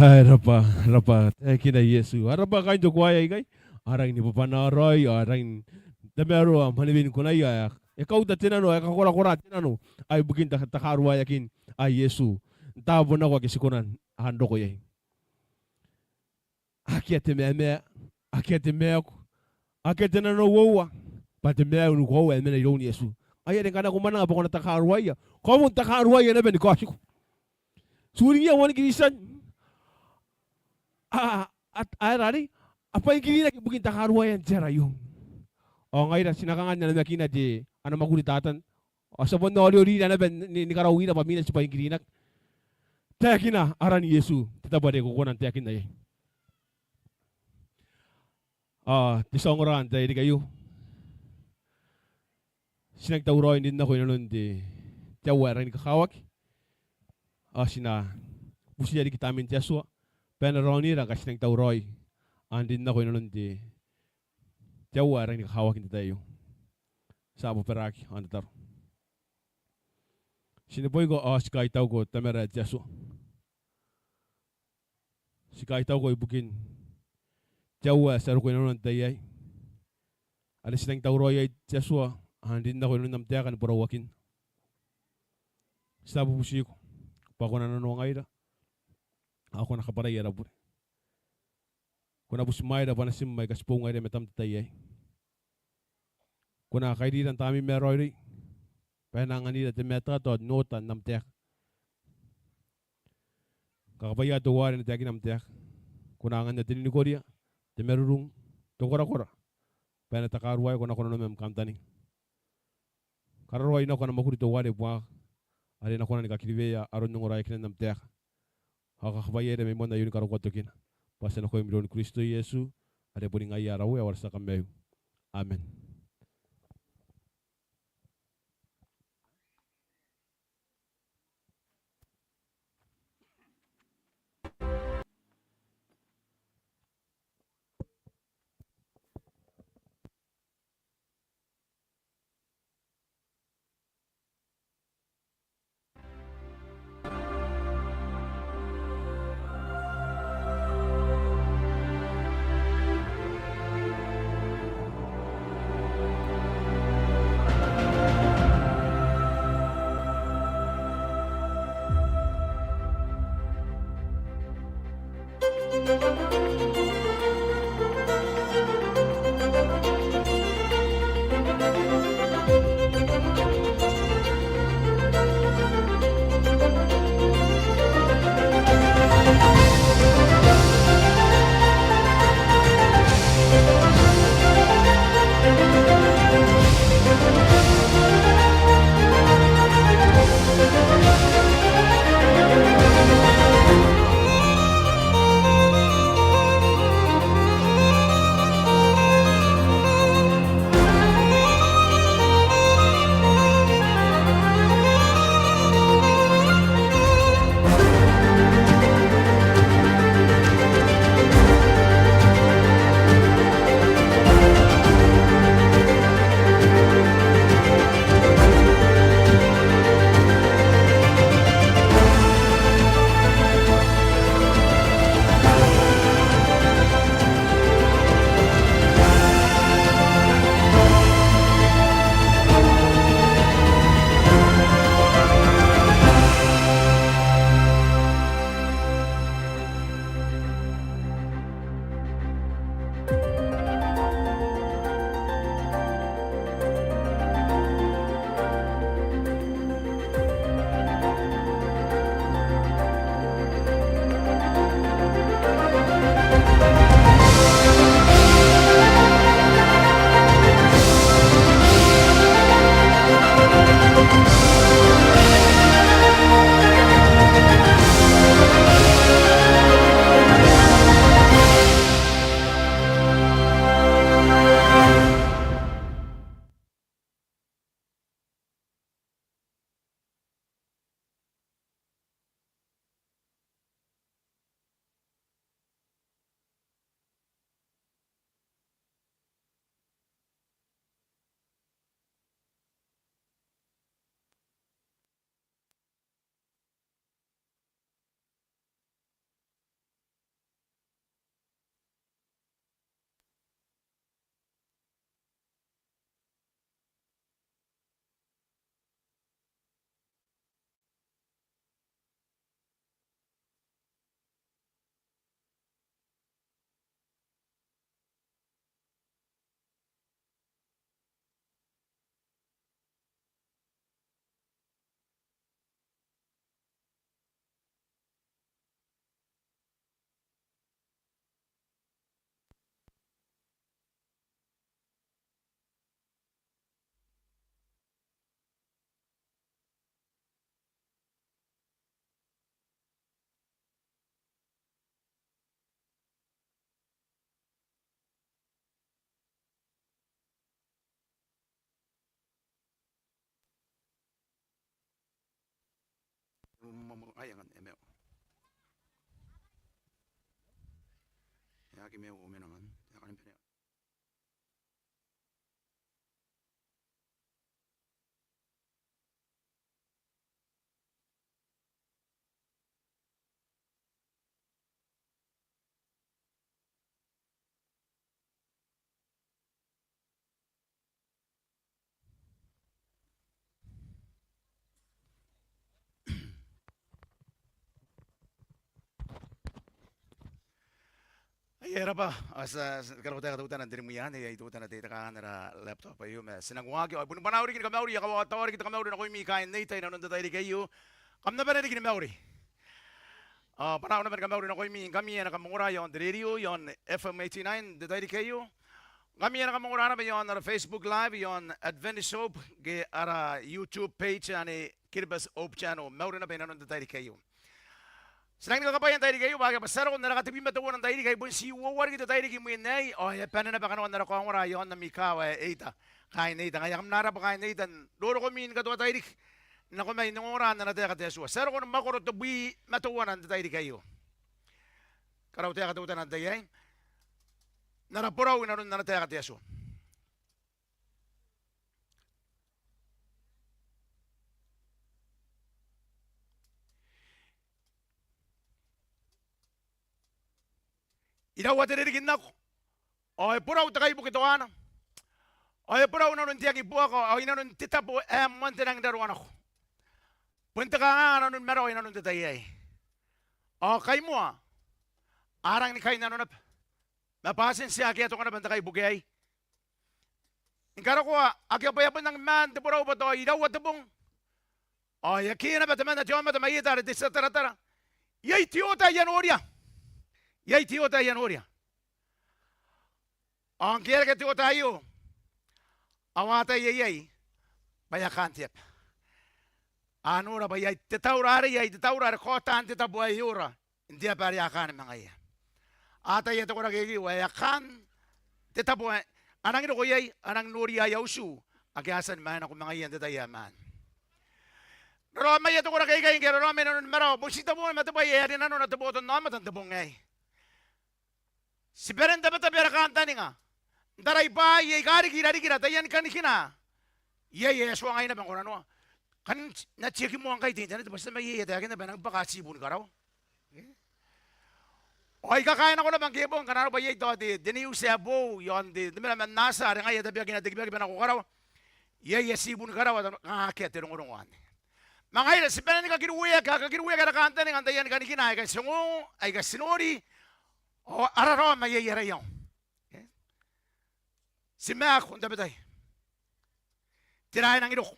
Ae raba, raba, taekina Iesu. Ae raba kaain te kuaea aikai. A rangi ni bwabwana raoi, a rangi n tamaroa mwanewen kunaia, e kauta te nano, e kakorakora te nano, ae ibukin ta, takaruaeakin ae Iesu. N taabo nako ake ti kona n roko iai. Akea te mamaa, akea te maaku, akea te nanououa, bwa te maiu ni koaua ae mena iroun Iesu. Ngaia are ngkana ko mwananga bwa ko na takaruaia, ko a bon takaruaia naba ni kaotiko. Ti uringiia moan Kristian. A, a, a, aera arei, a bwainkirinaki ibukin takaruaean te ara aio. Ao ngaira ti na kanga n namakinna te, ana mwakuri Tatan. Ao ti a bon na oreorira naba ni, ni karaoira bwa mwina ti bwainkirinaki. Taekina aran Iesu, te tabo are ko kona n taekinna iai. Ao te tia ongora n tairiki aio, ti nangi tauraoi n rin nako inanon te, te aua ae rangi ni kakawaki. Ao ti na butiia riki Tamnein te Atua bwa e na raonira ngkai ti nangi tauraoi n rin nako inanon te, te aua ae rangi ni kakawaki n te tai aio. Ti a bobaraaki ao n tataro. Ti neboiko ao ti kaitauko Tamara ae te Atua. Ti kaitauko ibukin te aua ae ti a roko inanona n te tai aei, are ti nangi tauraoi iai te Atua, ao n rin nako inanon am taeka ni borauakinna. Ti a bubutiko bwa ko na nanoangaira ao ko na kabwarai ara bure. Ko na butimwaeira bwa natim aika ti boou ngaira i matam n te tai aei. Ko na kairira n Tamneim ae raoiroi bwa e na anganira te matata ao n oota n am taeka. Kakabwaia teuare e na taekina am taeka. Ko na anganna te ninikoria, te marurung, te korakora bwa e na takaruaeko nako nanom am kantaninga. Kararoai nako ana mwakuri teuare buakaka, are e na kona ni kakiriweia aron ongoraeakinan am taeka. Ao kakabwaiaira mai moan aio ni karokoa tokina. Bwa ti a nakoim iroun Kristo Iesu, are boni ngaia ara Uea ao ara tia Kamaiu. Amen. um, um, ai angan, e maiu. E aki maiu, um, e angan. E angan bene. Ai e raba, ao ti a, ti a karaua taeka teutana n te rimwi anne, ai teutana te itaka n ara laptop aio, ma ti nang waaki, ao bon bwanau riki ni kamauri, e a kawa tao riki te kamauri nakoimi kaain Neita inanon te tairiki aio. Kam na bane riki ni mauri. Ao bwanau naba ni kamauri nakoimi ngkami ae na kamangora iaon te rerio, iaon F M eighty-nine n te tairiki aio. Ngkami ae na kamangora naba iaon ara Facebook Live, iaon Adventist Hope, ke ara YouTube page anne Kiribati Hope Channel. Mauri naba inanon te tairiki aio. Ti rangi ni kakabwaia n tairiki aio bwa akea bwa ti a roko n ara katebwi ma teuana n tairiki, ai bon ti uoua riki te tairiki imwin aei, ao e a bane naba kanoan ara kaongora iaon ami kaawa ae Neita, kaain Neita. Ngaia kam na rabwa kaain Neita n rorokomi ni katoa tairiki nako mai n ongora n ana taeka te Atua. Ti a roko ni mwakoro tebwi ma teuana n te tairiki aio. Karaua taeka teutana n tai aei n ara borau inanon ana taeka te Atua. Iraua te ririki n nako, ao e borau te kaibuke toana, ao e borau nanon te angibuaka, ao inanon te tabo ae moan te rangi n raroa nako. Bon te kanganga nanon marawa inanon te tai aei. Ao kaimoa a rangi ni kainnano naba, ma bwa ti a tia akea tonga naba n te kaibuke aei. Ni karokoa, akea bwa e a bon nangi maan te borau bwa tao iraua te bong, ao e a kee naba temanna te aomata mai eta are te tia taratara. Iai te oota ae I a noria. Iai te oota ae I a noria. Ao ngke e a reke te oota aio, ao a ataia iai bwa e a kaan te aba. A nora bwa iai te taura are, iai te taura are kaotan te tabo ae ora n te aba are a kaan ma ngaia. A ataia te koraki aikai bwa e a kaan te tabo ae a nangi roko iai, a nangi noria aia utu ake a tia ni maenako ma ngaia n te tai ae maan. Raraomaia te koraki aikai ngke a raraoma inanoni marawa, bon ti teuana ma te bwai ae a rinanona te botannaomata n te bong aei. Ti bane n tabetabe ara kantaninga n tarai bwaai aika riki i rarikira, taian kanikina. Iai ae tuangai naba ngkoananoa. Kan na tiaki moa ngkai te internet bwa ti a maiai ataekinna bwa e nangi bwaka tibun karawa. Ao I kakaea nako naba ngke e bong ngkana arona bwa iai tao te, te news ae boou iaon te, te mena man Nasa are ngaia tabeakina te kibaki bwa e nako karawa. Iai ae tibun karawa, kanga akea te rongorongo anne. Ma ngaira ti bane ni kakirueaki, kakirueaki ara kantaninga n taian kanikina aika ti ongo, aika ti nori, ao a raraoma iai ara iango. Ti maaku n tabetai. Tera ae nangi roko?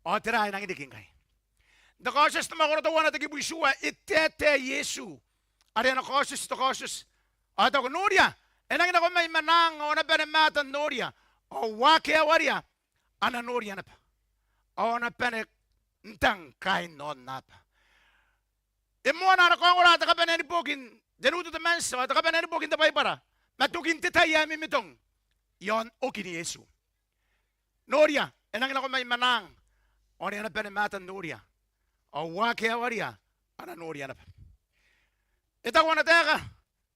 Ao tera ae nangi riki ngkai? N te Kaotioti te mwakoro teuana te kibu itiua, e taetae Iesu are ana kaotioti te kaotioti. Ao e taku, noria, e nangi nako mai mwaanang, ao a na bane maata n noria, ao akea waria a na noria naba, ao a na bane n tang kaain aonnaba. E moana ana kaongora te kabanea ni boki n te New Testament, ao te kabanea ni boki n te Baibara, ma tokin te tai ae mimitong iaon okin Iesu. Noria, e nangi nako mai mwaanang, ao are a na bane maata n noria, ao akea waria a na noria naba. E taku ana taeka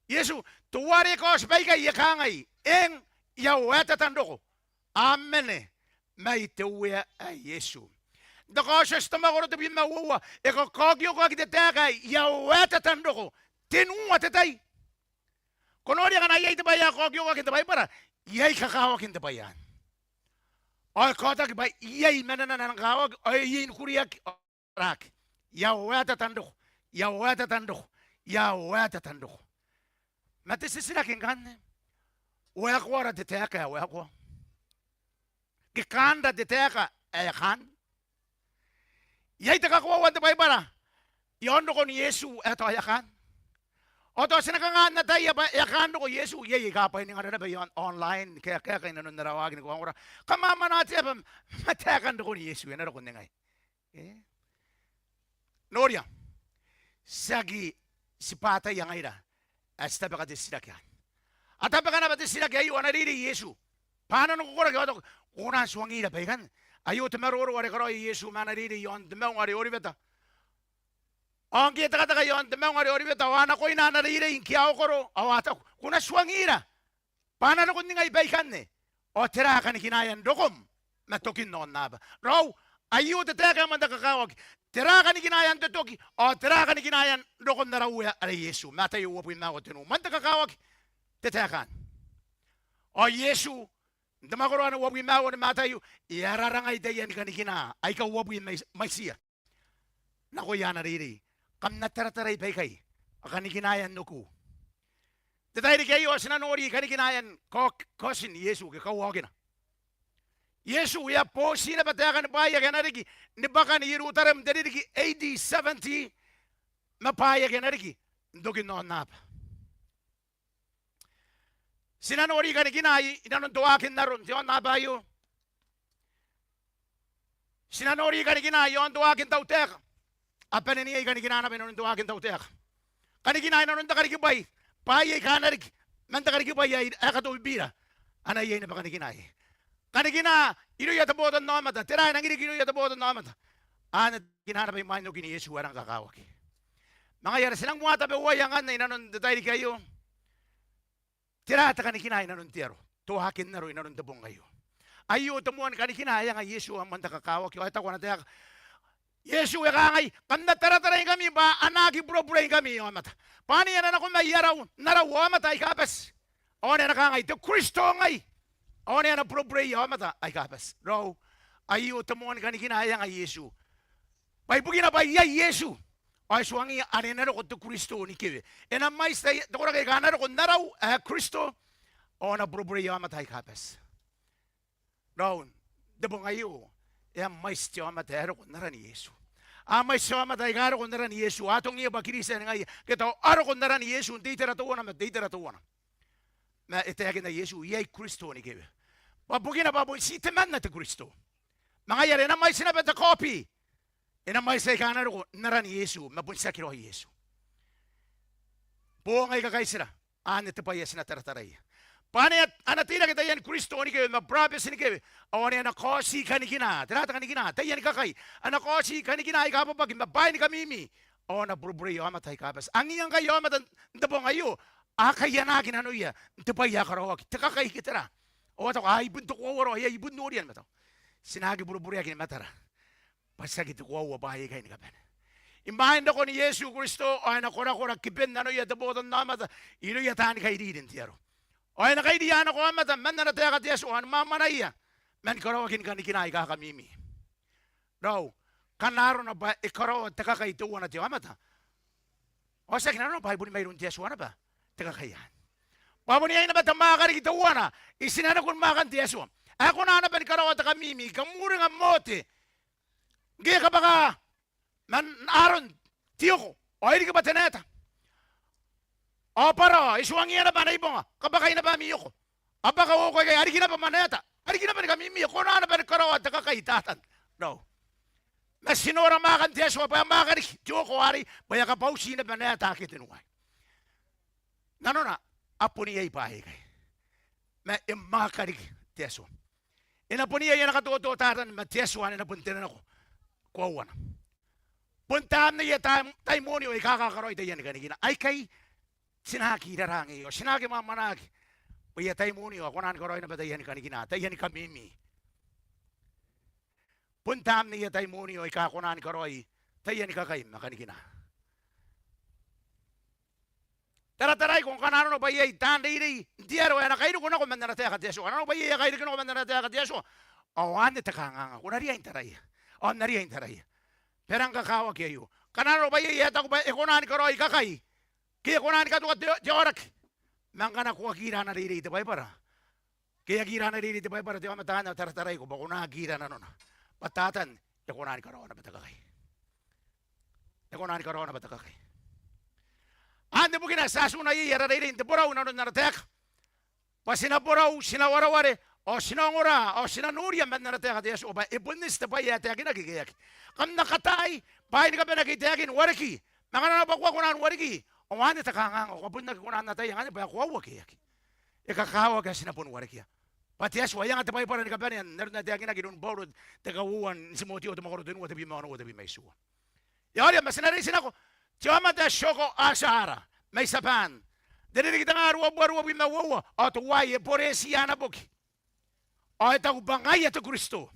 Iesu, teuare e kaoti baikai e kangai, eng, I a waetata n roko. A mene mai te Uea ae Iesu. N te Kaotioti te mwakoro tebwi ma uoua, e kakaokiokoaki te taeka ae I a waetata n roko tenua te tai. Ko noria ngkana iai te bwai ae kaokiokoaki n te Baibara, iai kakawaki n te bwai anne. Ao e kaotaki bwa iai manenana n kakawaki, ao e iai ni kuriaki, ao e rake. I a waetata n roko, I a waetata n roko, I a waetata n roko. Ma te titiraki ngkanne, waekoara te taeka ae waekoa? Ke kaanra te taeka ae kaan? Iai te kakoaua n te Baibara iaon rokon Iesu ae tao e a kaan? Ao tao ti na kanga n ataia bwa e a kaan roko Iesu? Iai aika bwainingara naba iaon online, kaekaeka inanon ara waaki ni kaongora. Kamwamwanaa te aba ma taekan rokon Iesu, e na roko n ningai. E? Noria, tiaki tibwataia ngaira ae ti tabeka te titiraki anne. A tabeka naba te titiraki aio, ana reirei Iesu bwa a na nako koraki ao a taku, ko kona n tuangira baikanne? Aio te maroro are karaoia Iesu ma ana reirei iaon te maunga are Oribeta. Ao ngke e tekateka i aon te mount are Oriweta ao a nakoina ana reirei ngke a okoro ao a taku, ko na tuangira bwa a na roko n ningai baikanne, ao tera kanikinaean rokom ma tokin aonnaba? Raou, aio te taeka ae moan te kakawaki. Tera kanikinaean te toki, ao tera kanikinaean rokon ara Uea are Iesu? Mataio uabwi ma aua tenua. Moan te kakawaki te taeka anne. Ao Iesu, n te mwakoro anne uabwi ma aua ni Mataio, e a rarangai taiani kanikina aika uabwi mai-, mwaitiia nakoia ana reirei. Kam na taratarai baikai, kanikinaean okiu. N te tairiki aio ao ti na nori kanikinaean kaok-, kaotin Iesu ke kauaokina. Iesu e a boti naba taekani bwaai ake a na riki ni bwakan Ierutarem n te ririki A D seventy, ma bwaai ake a na riki n tokin aonnaba. Ti na nori kanikina i nanon te waakin aro n te aonnaba aio. Ti na nori kanikina i aon te waakin tautaeka. A bane n iai kanikina naba i nanon te waakin tautaeka. Kanikina i nanon te karikibwai, bwaai aika a na riki man te karikibwai ae, ae katobi Bira. A na iai naba kanikina iai. Kanikina irouia te botannaomata, tera ae nangi riki irouia te botannaomata. Anne te kanikina naba imwain okin Iesu ae rang kakawaki. Ma ngaia are ti nang moa tabeua iai ngkanne i nanon te tairiki aio. Tera te kanikina i nanon te aro, te waakin aro i nanon te bong aio? Aio te moan kanikina ae anga Iesu ae moan te kakawaki, ao e taku ana taeka Iesu, e kangai, kam na tarataraingkami bwa a na aki burabureingkami aomata. Bwa ane a na nako mai arau n arau aomata aika bati, ao ane a na kangai, te Kristo ngai, ao ane a na burabureia aomata aika bati. Raou, aio te moan kanikina ae anga Iesu. Bwa ibukina bwa iai Iesu ao e tuangiia are e na roko te Kristo ni kewe. E na mwaiti te, te koraki aika a na roko n arau ae Kristo, ao a na burabureia aomata aika bati. Raou, n te bong aio, e a mwaiti te aomata ae roko n aran Iesu. A mwaiti te aomata aika a roko n aran Iesu. A atongia bwa Kristian ngaia ngke tao a roko n aran Iesu n te itera teuana ma te itera teuana. Ma e taekinna Iesu, iai Kristo ni kewe. Bwa bukina bwa bon ti temanna te Kristo. Ma ngaia are e na mwaiti naba te kaobi. E na mwaiti aika a na roko n aran Iesu, ma bon tiaki raoi Iesu. Boong aika kaitira, anne te bwai ae ti na tarataraia. Bwa ane a na teirake taiani Kristo ni kewe ma burabeti ni kewe, ao ane a na kaoti kanikina, tera te kanikina, taiani kakai. A na kaoti kanikina aika bwabwaki ma bwaai ni kamimi, ao a na burabureia aomata aika bati. Angiia ngkai aomata n te bong aio a kaianaaki nanoia n te bwai ae karaoaki, te kakai ke tera. Ao a taku, a, I bon te koaua raoi, I bon noria ma tao ti na aki burabureaki ni matara. Bwa tiaki te koaua bwaai aikai ni kabane. Imwain rokon Iesu Kristo ao e na korakora kiben nanoia te botannaomata irouia taani kairiri n te aro. Ao e na kairiia nako aomata man ana taeka te Atua ao ni mwamwanaia man karaoakin kanikina aika kamimi. Raou, ngkana arona bwa e karaoa te kakai teuana te aomata, ao tiaki nanona bwa e boni mairoun te Atua naba te kakai anne. Bwa bon iai naba te mwaaka riki teuana i tinanikun mwaakan te Atua ae kona naba ni karaoa te kamimi. Kam uringa Mote ngke e kabwaka man aron te oko ao e riki bwa te naeta. Ao Barao e tuangiia naba ana ibonga, kabwakai naba ami oko. A bwaka oko aikai, a riki naba mwaneata, a riki naba ni kamimi, e kona naba ni karaoa te kakai Tatan. Raou. Ma ti nora mwaakan te Atua bwa e mwaaka riki te oko arei bwa e a kabwauti naba naeta ake tenua. Nanona a bon iai bwaai aikai. Ma e mwaaka riki te Atua. E na bon iai ana katoto Tatan ma te Atua anne e na bon tenenako koauana. Bon tamneia tai-, taimonio aika kakaraoi taiani kanikina. Aikai ti na aki raraangei ao ti na aki mwamwanaaki. Bwa iai taimonio aika kona ni karaoi naba taiani kanikina, taiani kamimi. Bon tamneia taimonio aika kona ni karaoi taiani kakai ma kanikina. Tarataraiko ngkana arona bwa iai taan reirei n te aro ae na kairiko nako man ana taeka te Atua. Ngkana arona bwa iai ae kairiko nako man ana taeka te Atua, ao anne te kanganga. Ko na riai n taraia. Ao N na riai n taraia. Bwa e rang kakawaki aio. Ngkana arona bwa iai ae taku bwa e kona ni karaoi kakai ke e kona ni katoka te, te aoraki. Ma ngkana ko aki ira ana reirei te Baibara, ke e aki ira ana reirei te Baibara te aomata anne, ao tarataraiko bwa ko na aki ira nanona. Bwa Tatan e kona ni karaoa naba te kakai. E kona ni karaoa naba te kakai. Anne bukina ae ti a atuna iai ara reirei n te borau inanon ana taeka. Bwa ti na borau, ti na wareware, ao ti na ongora, ao ti na noria man ana taeka te Atua bwa e bon eti te bwai ae taekinaki ke e aki. Kam na kataai bwaai ni kabane ake I taekin, wareki. Ma ngkana arona bwa ko aki kona n wareki, ao anne te kanganga, ko a bon aki kona n ataia ngkanne bwa e koaua ke e aki. E kakawaki ae ti na bon warekia. Bwa te Atua e anga te Baibara ni kabane n aron ae taekinaki iroun Bauro te kauoua n Timoteo te mwakoro tenua, tebwi ma onoua, tebwi ma itiua. E a oria ma ti na reitinako Te aomata ae Shoko Asahara mai Tiaban, n te ririki tengaa ruabubua ruabwi ma uoua, ao teuaei e boretia ana boki ao e taku bwa ngaia te Kristo.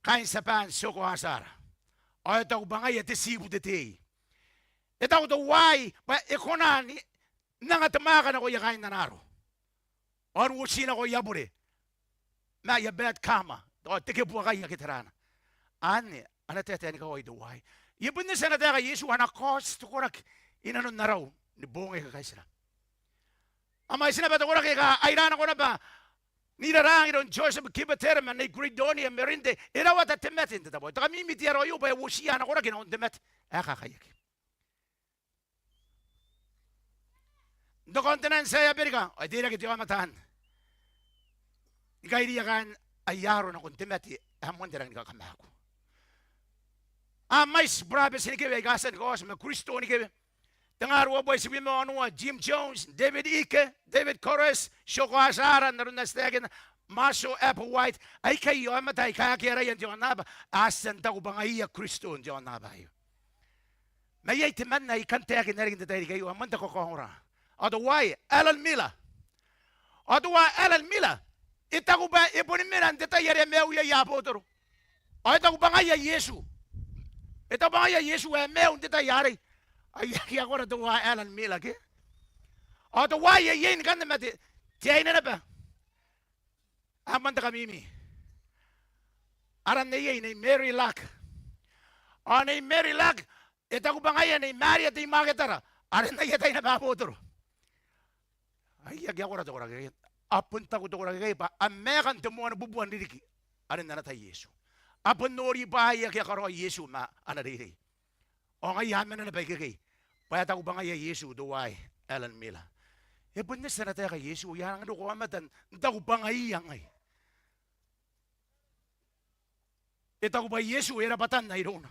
Kaain Tiaban Shoko Asahara, ao e taku bwa ngaia te tibu te tei. E taku teuaei bwa e kona n anga te mwaaka nakoia kaain ana aro ao n uoti nakoia bure ma aia bad karma, ao te kebuakai ake tera. Anne ana taetae ni kawai teuaei. E bon eti ana taeka Iesu, ana kaoti te koraki inanon arau ni boong aika kaitira. A mwaiti naba te koraki aika a ira nako naba n irarang iroun Joseph Kibotera ma Nei Guidonia Merinde, e rawata te mate n te tabo aei. Te kamimi n te aro aio bwa e uotiia ana koraki nakon te mate ae kakaiaki. N te continent ae Aberika, ao e teirake te aomata anne ni kairiia kaain aia aro nakon te mate ae moan te rangi ni kakamaaku. A mwaiti burabeti ni kewe aika a tia ni kaoti ma Kristo ni kewe. Tengaa ruabubua itibwi ma onoua, Jim Jones, David Icke, David Koresh, Shoko Asahara, n aron ae ti taekinna, Marshall Applewhite, aikai aomata aika akea araia n te aonnaba, a tia n taku bwa ngaiia Kristo n te aonnaba aio. Ma iai temanna ae I kan taekinna riki n te tairiki aio, ae moan te kakaongora. Ao teuaei Alan Miller. Ao teuaei Alan Miller, e taku bwa e boni mena n te tai are e maiu iai abotoro. Ao e taku bwa ngaia Iesu. E taku bwa ngaia Iesu ae maiu n te tai arei. Ai aki a kora teuaei Alan Miller ke. Ao teuaei e iei ni kanne ma te, te aine naba ae moan te kamimi. Aran neiei Nei Mary Luck. Ao Nei Mary Luck, e taku bwa ngaia Nei Maria te I-Maketara are n aia tai naba abotoro. Ai aki a kora te koraki aikai. A bon taku te koraki aikai bwa a maeka n te moanibubua n ririki are n ana tai Iesu. A bon nori bwaai ake a karaoa Iesu ma ana reirei. Ao ngaia a mena naba ikekei bwa e taku bwa ngaia Iesu teuaei Alan Miller. E bon eti ana taeka Iesu, e a nangi roko aomata n taku bwa ngaiia ngai. E taku bwa Iesu e rabwatanna irouna.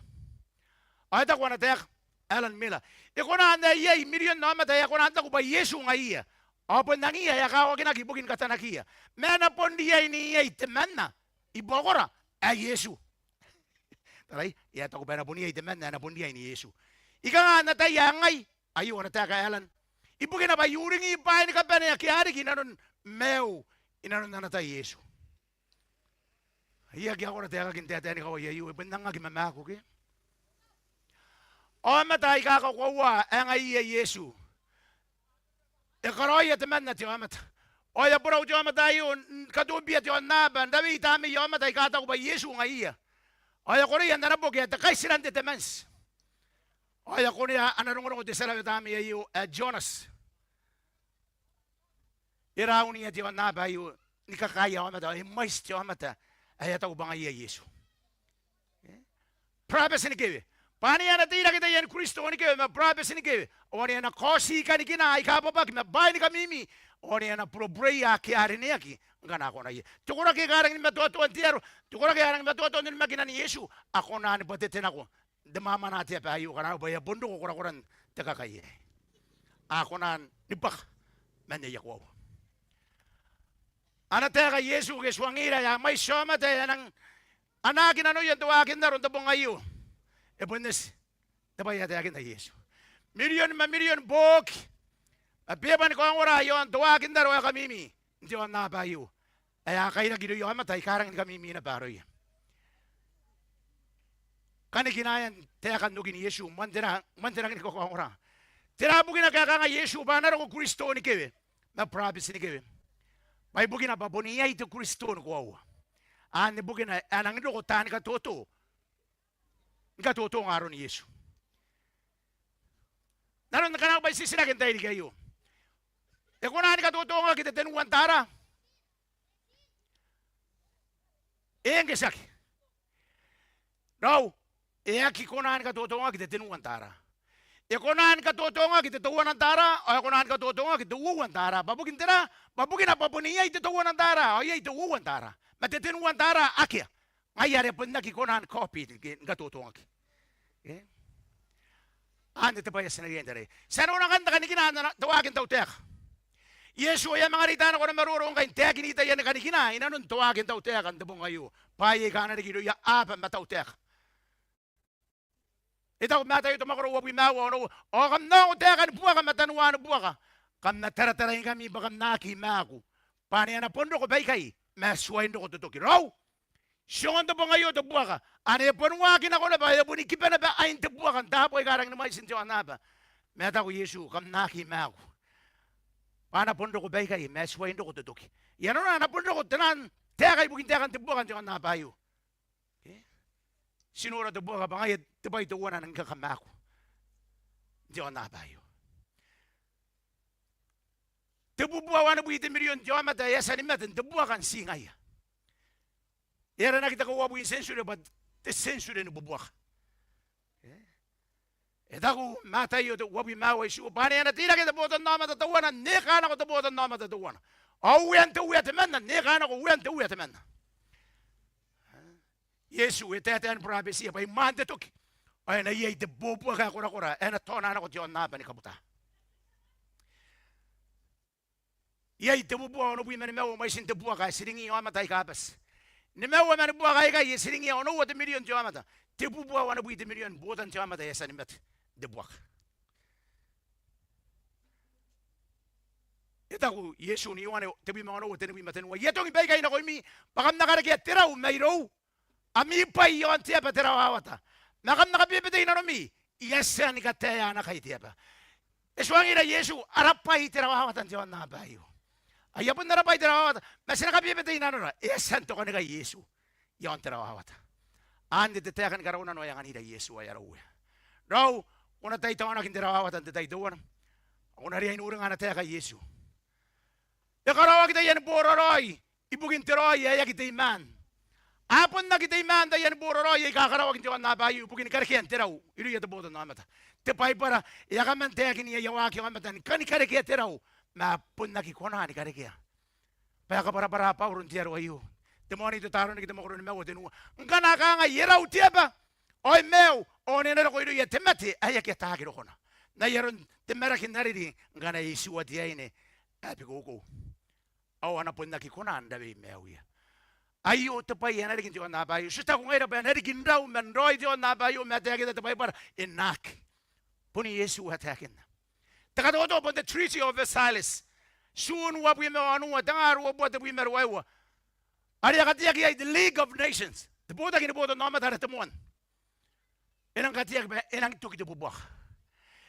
Ao e taku ana taeka Alan Miller, e kona n iai mirion aomata ae a kona n taku bwa Iesu ngaiia, ao bon angiia ae a kawakinaki ibukin katanakiia. Ma e na bon riai n iai temanna i buakora ae Iesu. Tarai, e a taku bwa e na bon iai temanna ae e na bon riai n Iesu. I kanga n ataia ae ngai? Aio ana taeka Alan. Ibukina bwa I uringi bwaai ni kabane ake a riki inanon maiu inanon ana tai Iesu. Ai aki a kora taekakin taetae ni kawai aio, e bon angaki ma maaku ke. Aomata aika kakoaua ae ngaiia Iesu, e karaoia temanna te aomata. Ao e a borau te aomata aio n katobibia te aonnaba n rawei tamneia aomata aika taku bwa Iesu ngaiia. Ao e a koreia n ana boki ae Te Kaitiran te Temanti. Ao e a konea ana rongorongo te tia rawe tamnei aio ae Jonas. E raunia te aonnaba aio ni kakaaia aomata, ao e mwaiti te aomata ae a taku bwa ngaiia Iesu. E? Burabeti ni kewe. Bwa ane a na teirake taiani Kristo ni kewe ma burabeti ni kewe, ao ane a na kaoti kanikina aika bwabwaki ma bwaai ni kamimi, ao ane a na burebureia ake a rineaki ngkana a kona iai. Te koraki aika rangi ni matoatoa n te aro, te koraki aika rangi ni matoatoa n onimakinan Iesu, a kona ni bwatete nako n te mwamwananga te aba aio, ngkana arona bwa e a bon roko korakoran te kakai aei. A kona ni bwaka man aia koaua. Ana taeka Iesu ke e tuangira ae a mwaiti aomata ae a nang anaaki nanoia n te waakin aro n te bong aio. E bon eti te bwai ae taekinna Iesu. Mirion ma mirion booki ma beeba ni kaongora iaon te waakin aro ae kamimi n te aonnaba aio ae a kairaki irouia aomata aika rangi ni kamimi naba aroia. Kanikinaean taekan okin Iesu, moan te ra-, moan te rangi ni kakaongora. Tera bukina ae kangai Iesu bwa a na roko Kristo ni kewe ma burabeti ni kewe? Bwa ibukina bwa bon iai te Kristo ni koaua. Anne bukina ae a nangi roko taani katoto ni katotonga aron Iesu. N aron ngkana bwa I titiraki n te tairiki aio, e kona ni katotongaki te tenua n tara? Eng, ke tiaki? Raou, e aki kona ni katotongaki te tenua n tara. E kona ni katotongaki te teuana n tara, ao e kona ni katotongaki te uoua n tara. Bwa bukin tera? Bwa bukina bwa bon iai te teuana n tara ao iai te uoua n tara, ma te tenua n tara akea. Ngaia are bon aki kona ni copy ni katotongaki. E? Anne te bwai ae ti na riai n taraia. Ti a nora ngkanne te kanikina n te waakin tautaeka. Iesu e a manga reita nako ana maroro ngkai n taekin taiani kanikina inanon te waakin tautaeka n te bong aio, bwaai aika a na riki irouia aba ma tautaeka. E taku Mataio te mwakoro uabwi ma aua, onoua: Ao kam na ongo taekan buaka ma tanoan buaka, kam na tarataraingkami bwa kam na aki maaku, bwa ane a na bon roko baikai, ma e tuai n roko te toki. Raou, ti ongo n te bong aio te buaka, ane e bon waaki nako naba, e boni kiba naba ain te buaka n taabo aika rangi ni mwaiti n te aonnaba. Ma e taku Iesu, kam na aki maaku, bwa a na bon roko baikai, ma e tuai n roko te toki. I nanona a na bon roko taian taeka ibukin taekan te buaka n te aonnaba aio. Ke? Ti nora te buaka bwa ngaia te bwai teuana ae nangi kakamaaku n te aonnaba aio. Tebubua wanibwi te mirion te aomata ae a tia ni mate n te buaka n tii ngaia. E aranaki te kauabwi n tienture bwa te tienture ni bubuaka. E? E taku Mataio te uabwi ma aua, itiua: Bwa ane a na teirake te botannaomata teuana n eka nako te botannaomata teuana, ao uean te uea temanna n eka nako uean te uea temanna. Iesu e taetae ni burabetia bwa imwain te toki ao e na iai te bobuaka ae korakora ae na taona nako te aonnaba ni kabuta. Iai tebubua onobwi ma nimaua mwaitin te buaka ae tiringi aomata aika bati. Nimaua man buaka aikai e tiringiia onoua te mirion te aomata. Tebubua wanibwi te mirion botan te aomata ae a tia ni mate n te buaka. E taku Iesu n Ioane tebwi ma onoua, tenibwi ma tenua: I atongi baikai nakoimi bwa kam na karekea te rau mairou, ami bwai i aon te aba te rawawata. Ma kam na kabeebetei nanomi, I a tia ni kataea ana kai te aba. E tuangira Iesu ara bwai te rawawata n te aonnaba aio. Aia bon ara bwai te rawawata, ma ti na kabeebetei nanora, e a tia n tokanikai Iesu i aon te rawawata. Anne te taeka ni karaunano ae anganira Iesu, ae ara Uea. Raou, ko na tai taonaki n te rawawata n te tai teuana, ao ko na riai n uringa ana taeka Iesu. E karaoaki taiani boraraoi ibukin te raoi ae aki teimaan. A bon aki teimaan taiani boraraoi aika karaoaki n te aonnaba aio ibukin karekean te rau irouia te botannaomata. Te Baibara e a kaman taekin aia waaki aomata ni kani karekea te rau, ma a bon aki kona ni karekea. Bwa e kabwarabwara Bauro n te aro aio. Te Moanito Taronik te mwakoro nimaua, tenua: Ngkana a kangai, E rau te aba, ao e maiu, ao ane e na roko irouia te mate ae aki ataaki rokona. N ai aron te maraki n ariri, ngkana e itiua te aine ae bikoukou, ao a na bon aki kona n rawei maiuia. Aio te bwai ae na riki n te aonnaba aio. Ti taku ngaira bwa e na riki n rau man raoi te aonnaba aio, ma e taekinna te Baibara e na aki. Bon Iesu ae taekinna. Te katoto bon te Treaty of Versailles, Tun uabwi ma onoua, tengaa ruabubua tebwi ma ruaiwa, are e a kateaki iai te League of Nations, te botaki ni botannaomata are te moan. E nang kateaki bwa e nang toki te bubuaka.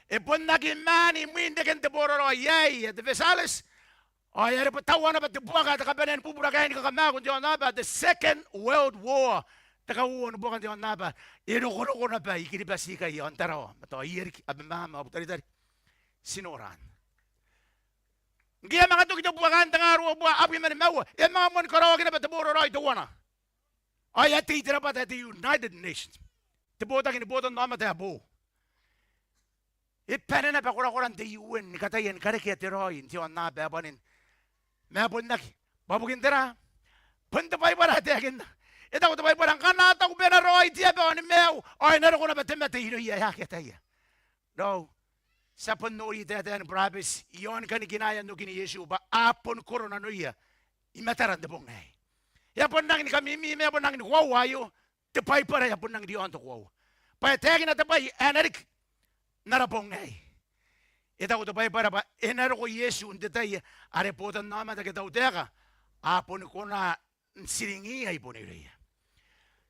E bon aki maan imwin reken te boraraoi aei ae te Versailles, ao e a rebwetaua naba te buaka ae te kabanea ni bubura ae ni kakamaaku n te aonnaba, the Second World War, te kauoua ni buaka n te aonnaba. E rokoroko naba i Kiribati ikai ao n Tarawa ma tao Ieriki, Abemama ao Butaritari. Ti nora anne. Ngke e a manga toki te buaka n tengaa ruabubua abwi ma nimaua, e a manga moan karaoaki naba te boraraoi teuana. Ao e a tei te rabwata ae te United Nations, te botaki ni botannaomata ae boou. E bane naba korakoran te U N ni kataia ni karekea te raoi n te aonnaba ae bwanin. Ma e bon aki. Bwa bukin tera? Bon te Baibara ae taekinna. E taku te Baibara, ngkana a taku bwa e na raoi te aba ao ni maiu, ao e na roko naba te mate irouia ae aki ataia. Raou, ti a bon nori taetae ni burabeti i aon kanikinaean okin Iesu bwa a boni koro nanoia i matara n te bong aei. E a bon rangi ni kamimi, ma e a bon rangi ni koaua aio, te Baibara e a bon rangi n riaon te koaua. Bwa e taekina te bwai ae na riki n ara bong aei. E taku te Baibara bwa e na roko Iesu n te tai are botannaomata ke tautaeka a boni kona n tiringiia i bon irouia.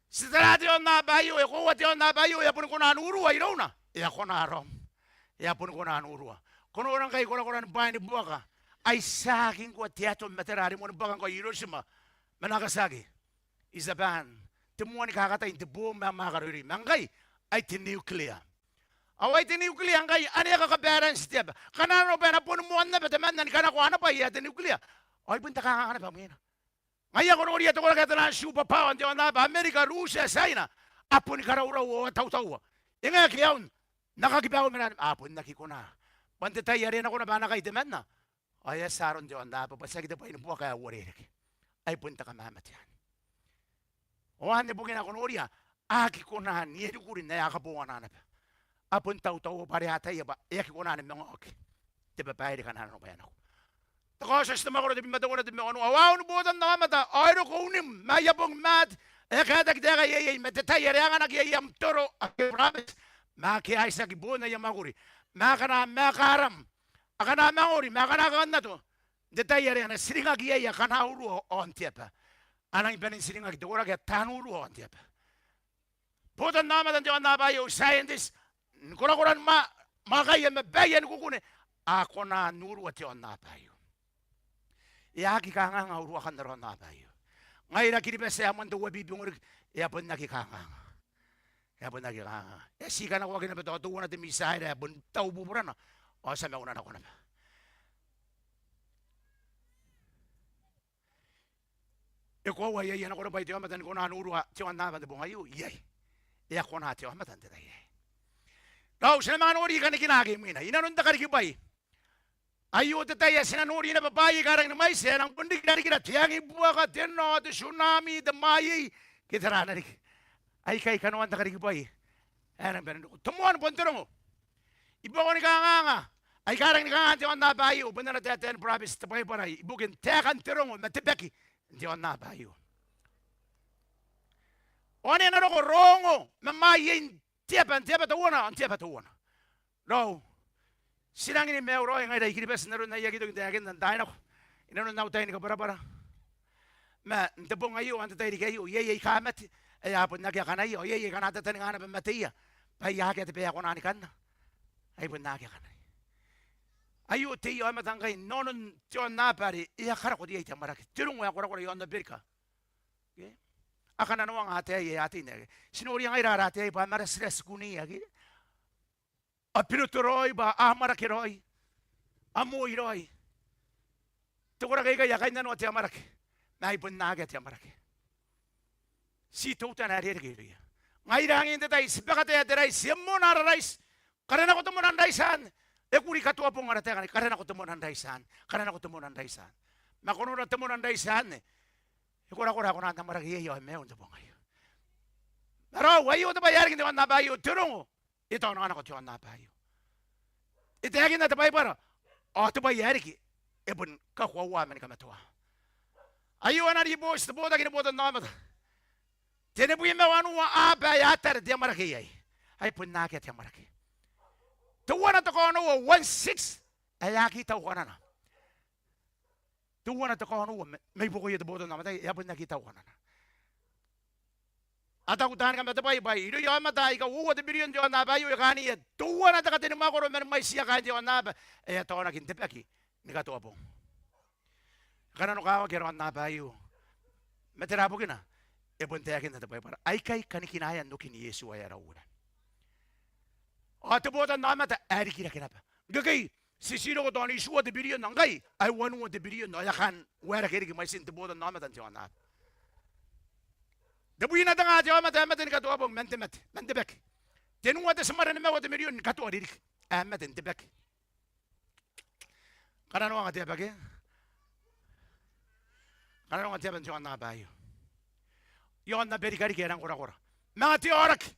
Ti tara te aonnaba aio, e koaua te aonnaba aio, e a boni kona n urua irouna, e a kona raom. E a boni kona n urua. Ko nora ngkai korakoran bwaai ni buaka ae tiaki ngkoa te atom ma tera are moan ni buaka ngkoa i Hiroshima ma Nagasaki, i Tiaban. Te moan kakatai n te boom ae mwaaka raoiroi. Ma ngkai, ai te nuclear. Ao ai te nuclear ngkai ane e kakabaranti te aba. Ngkana arona bwa e na boni moan naba temanna ni kanakoa ana bwai ae te nuclear, ao ai bon te kanganga naba mwina. Ngaia ko noria te koraki ae taian superpower n te aonnaba, Amerika, Rutia, Tiaina, a boni karaurau ao a tautaua. E ngae ke aun, n na kakibaomena, a bon aki kona. Bwa n te tai are e nako naba ana kai temanna, ao e a tia aron te aonnaba bwa tiaki te bwai ni buaka ae uarereke. Ai bon te kamamate anne. Ao anne bukina ko noria, a aki kona n ierikuri n ae a kabongana naba. A bon tautaua bwa are a ataia bwa e aki kona ni manga oki te babaire ngkana arona bwa e nako. Te Kaotioti te mwakoro tebwi ma teuana, te tebwi ma onoua: Ao a un botannaomata, ao e roko unim ma aia bong ni maate ae kaetaki taeka iai, ma te tai are anganaki iai am toro ake burabeti, Ma ake a itiaki boon aia mwakuri, ma akana maeka aram, akana mangori, ma akana kakannato, n te tai are a na tiringaki iai akana urua ao n te aba, a nangi bane n tiringaki te koraki ae taan urua ao n te aba. Botannaomata n te aonnaba aio, scientist, ni korakoran mwa-, mwakaia ma baia ni kukune, a kona n urua te aonnaba aio. E aki kanganga uruakan ara aonnaba aio. Ngaira Kiribati ae moan te uabibingo riki, e a bon aki kanganga. E a bon aki kanganga. E a tii kanakoaki naba tao teuana te missile ae bon tau buburana, ao ti a mauna nako naba. E koaua iai ana koro bwa te aomata ni kona n urua te aonnaba n te bong aio? Iai. E a kona te aomata n te tai aei. Raou, ti na manga nori kanikina ake imwina. Inanon te karikibwai. Aio te tai ae ti na nori naba bwaai aika rangi ni mwaiti ae e nang bon riki irarikira, te angibuaka, te nao, te tsunami, te mwaiei, ke tera riki. Aikai kanoan te karikibwai ae e nang bane n roko. Te moan bon te rongo. I buakon kanganga aika rangi ni kanganga n te aonnaba aio, bon ana taetae ni burabeti te Baibara ibukin taekan te rongo ma te baki n te aonnaba aio. Ao ane e na roko rongo ma mwaiei n te aba, n te aba teuana, n te aba teuana. Raou, ti rangi ni maiu raoi ngaira I-Kiribati n aron ae I aki toki n taekinna n taai nako inanon au tai ni kabwarabwara. Ma n te bong aio, n te tairiki aio, iai aika mate ae a bon akea kanaia, ao iai aika a na tataninga naba mateia bwa aia akea te bwai ae kona ni kanna. Ai bon akea kanaia. Aio te aomata ngkai n aonon te aonnaba are e a karako riai te amwarake. Te rongo ae korakora i aon Aberika. Ke? A kananoanga ataei ae a tei n ae ti noria ngaira ara ataei bwa a maratirati kuneia, ke? A biroto raoi bwa a amwarake raoi, a moi raoi. Te koraki aikai a kainnanoa te amwarake, ma ai bon akea te amwarake. Ti teutana ae rereke irouia. Ngaira angin te tai, ti bakataea te raiti, e mona ara raiti. Karanako te mona n raiti anne. E kuri katoa bong ara taeka anne, karanako te mona n raiti anne, karanako te mona n raiti anne. Ma ko nora te mona n raiti anne, e korakora ae kona n amwarake iai ao e maiu n te bong aio. Ma raou, aio te bwai ae riki n te aonnaba aio, te rongo. E taonanganako te aonnaba aio. E taekinna te Baibara, ao te bwai ae riki e bon kakoaua ma ni kamatoa. Aio ana ribooti te botaki ni botannaomata. Tenibwi ma wanua aaba ae a tara te amwarake iai. Ai bon akea te amwarake. Teuana te kaonoua, one six, ae aki tau kanana. Teuana te kaonoua mai, mai buakoia te botannaomata aei, e a bon aki tau kanana. A taku taani kamatebwai bwa irouia aomata aika uoua te birion n te aonnaba aio, e kaania teuana te katenimwakoro man mwaitiia kaain te aonnaba ae a taonaki n te baki ni katoa bong. E kananokawaki ara aonnaba aio. Ma tera bukina? E bon taekinna te Baibara, aikai kanikinaean okin Iesu ae ara Uea. Ao te botannaomata ae rikirake naba. Ngkekei, ti tii roko tao n itiua te birion, ao ngkai ae wanua te birion ae a kaan waerake riki mwaitin te botannaomata n te aonnaba. Tebwina te nga te aomata ae mate ni katoa bong man te mate, man te baki. Tenua te timware nimaua te mirion ni katoa ririki ae mate n te baki. Kananoanga te aba ke? Kananoanga te aba n te aonnaba aio. I aon Aberika riki ae e nang korakora. Manga te aoraki.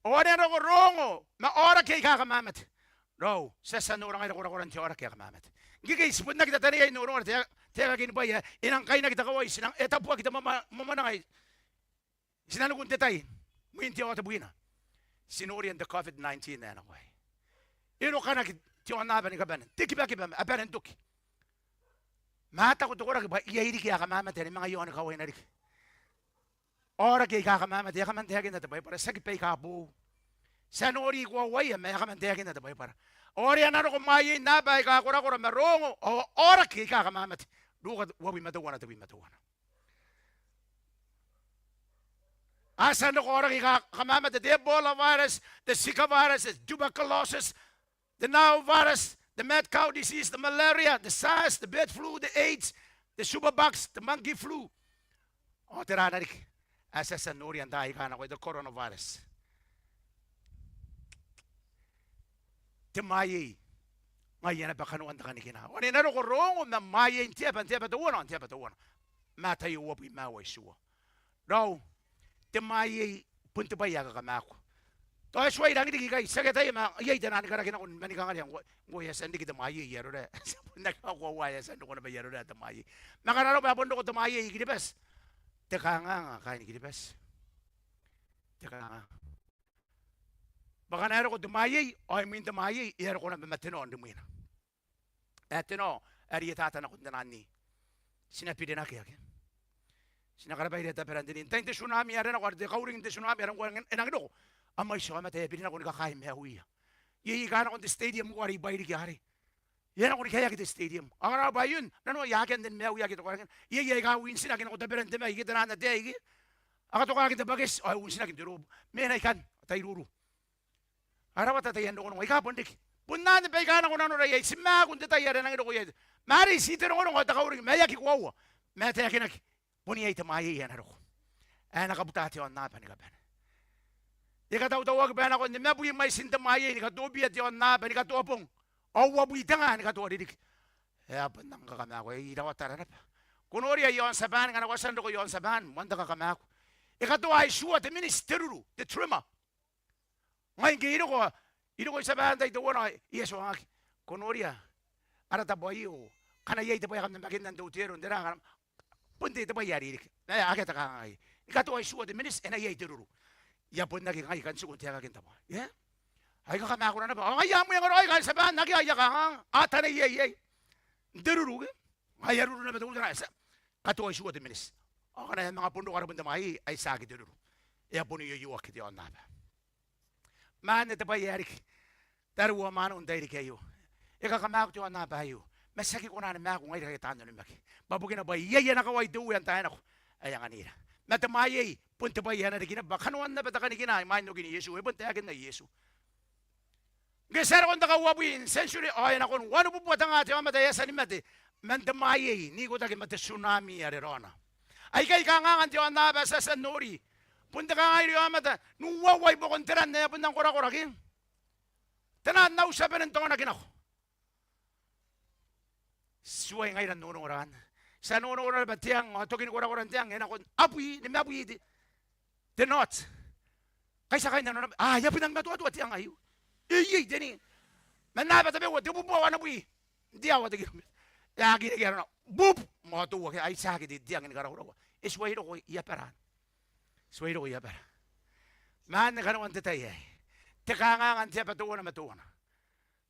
Ao ane a roko rongo ma aoraki aika kamamate. Raou, ti a tia n nora ngaira korakoran te aoraki ae kamamate. Ngkekei ti bon aki tataneiai n noronga te, te aeka ni bwai ae e nang kainaki te kawai, ti nang, e tabuaki te mwamwa-, mwamwananga i tinanikun te tai, mwin te aoa tebwina. Ti noria n te COVID nineteen ae nako aei. E rokanaki te aonnaba ni kabane, te kibakiba ma a bane n toki. Ma a taku te koraki bwa iai riki ae kamamate are manga i aon kawaina riki. Aoraki aika kamamate, e a kaman taekinna te Baibara, tiaki baika boou. Ti a nori koauaia, ma e a kaman taekinna te Baibara. Ao are a na roko mwaiei n aaba aika korakora ma rongo, ao aoraki aika kamamate. Ruka uabwi ma teuana, tebwi ma teuana. A tia n roko aoraki aika kamamate, the Ebola virus, the Zika virus, the tuberculosis, the Nile virus, the mad cow disease, the malaria, the SARS, the bird flu, the AIDS, the superbugs, the monkey flu. Ao tera riki ae ti a tia n noria n taai aika nako, the coronavirus. Te mwaiei, ngaia naba kanoan te kanikina. Ao ane e na roko rongo ma mwaiei n te aba, n te aba teuana, n te aba teuana. Mataio uabwi ma aua, itiua. Raou, te mwaiei bon te bwai ae kakamaaku. Tao e tuai rangi riki ikai, ti aki ataia ma iai te nang karaki nako ni manikangare ngkoa, ngkoa e a tia n riki te mwaiei i Arorae. Ti a bon aki kakoaua e a tia n roko naba i Arorae te mwaiei. Ma ngkana arona bwa e a bon roko te mwaiei i Kiribati, te kanganga kaaini Kiribati. Te kanganga. Bwa ngkana e roko te mwaeiei, ao imwin te mwaeiei, e a roko naba ma te nao n rimwina. Ae te nao ae rietata nakon te naan ii. Ti na birinaki ake. Ti na karabairea tabera n te nin. N tain te tsunami are nako, are te kauring n te tsunami are ngkoa e nang roko. A mwaiti aomata, e a biri nako ni kakaei maiuia. Iai aika a nako n te stadium ngkoa are i Bairiki arei. E a nako ni kaeaki te stadium. Ao ngkana arona bwa e on, nanona e a akea nnen maiuia ake tokarakina. Iai aika a wintinaki nako tabera n te mai, ike te naan ataei ike. A katokaki n te bwaketi, ao e wintinaki n te roobu. Mena ikanne, a tai ruru. A rawata taian rongorongo aika bon riki. Bon anne baika nako nanora iai, ti maaku n te tai are e nangi roko iai. Ma arei ti te rongorongo ao te kauring, ma e aki koaua. Ma e taekinaki, bon iai te mwaeiei ae na roko, ae na kabuta te aonnaba ni kabane. E katautauaki bwa e nako nimabwi mwaitin te mwaeiei ni katobibia te aonnaba ni katoa bong, ao uabwi te nga ni katoa ririki. E a bon nang kakamaaku, e rawata ara naba. Ko noria i aon Tiaban, ngkana ko a tia n roko i aon Tiaban, moan te kakamaaku. E katoa ae itiua te miniti te ruru, te tremor. Ngai ngke I roko, I roko i Tiaban n tai teuana, I a tuangaki. Ko noria ara tabo aio, ngkana iai te bwai ae kam namakinna n te hotel, n tera, ngkana bon te, te bwai ae ririki. E, akea te kangaanga. Ni katoa ae itiua te miniti, e na iai te ruru. I a bon aki ngai kan tiku n taekaki n tabo. Ie? Ai kakamaaku naba. Ao ngaia am wengaro aika i Tiaban, akea aia kangaanga. A tane iai, iai. N te ruru ke? Ngaia ruru naba te utana, e tia. Katoa ae itiua te miniti. Ao ngkana e a manga bon roko ara bon te mwaeiei, ai tiaki te ruru. E a bon ioioaki te aonnaba. Ma anne te bwai ae riki. Tariu ao mwaneu n tairiki aio. E kakamaaku te aonnaba aio. Ma ti aki kona ni maaku ngaira aika taan onimaki. Bwa bukina bwa iai ana kawai te Uea n taai nako ae anganira. Ma te mwaeiei, bon te bwai ae na riki naba bwa kanoan naba te kanikina imwain okin Iesu. E bon taekinna Iesu. Ngke ti a roko n te kauabwi n century, ao e nakon wanibubua te nga te aomata ae a tia ni mate man te mwaeiei, n ikotaki ma te tsunami are raona. Aikai kangaanga n te aonnaba ae ti a tia n nori. Bon te kangaanga irouia aomata n uaua i buakon te ran ae a bon nang korakora ke. Te naan auti a bane n taonaki nako. Ti tuai ngaira n nonora anne. Ti a nonora naba te ang, ao tokin korakoran te ang e nakon abwi, nimabwi te, te knot. Kai ti a kainnanoa naba, a, e a bon nang matoatoa te ang aio. E iai te nin. Man aba tabeua, tebubua wanibwi n te aoa te kilometre. E aki reke arona, bup, mwaotoua ke, ai tiaki te, te ang ni karauraua. E tuai roko i abara. Tuai roko i abara. Ma anne kanoan te tai aei. Te kangaanga n te aba teuana ma teuana.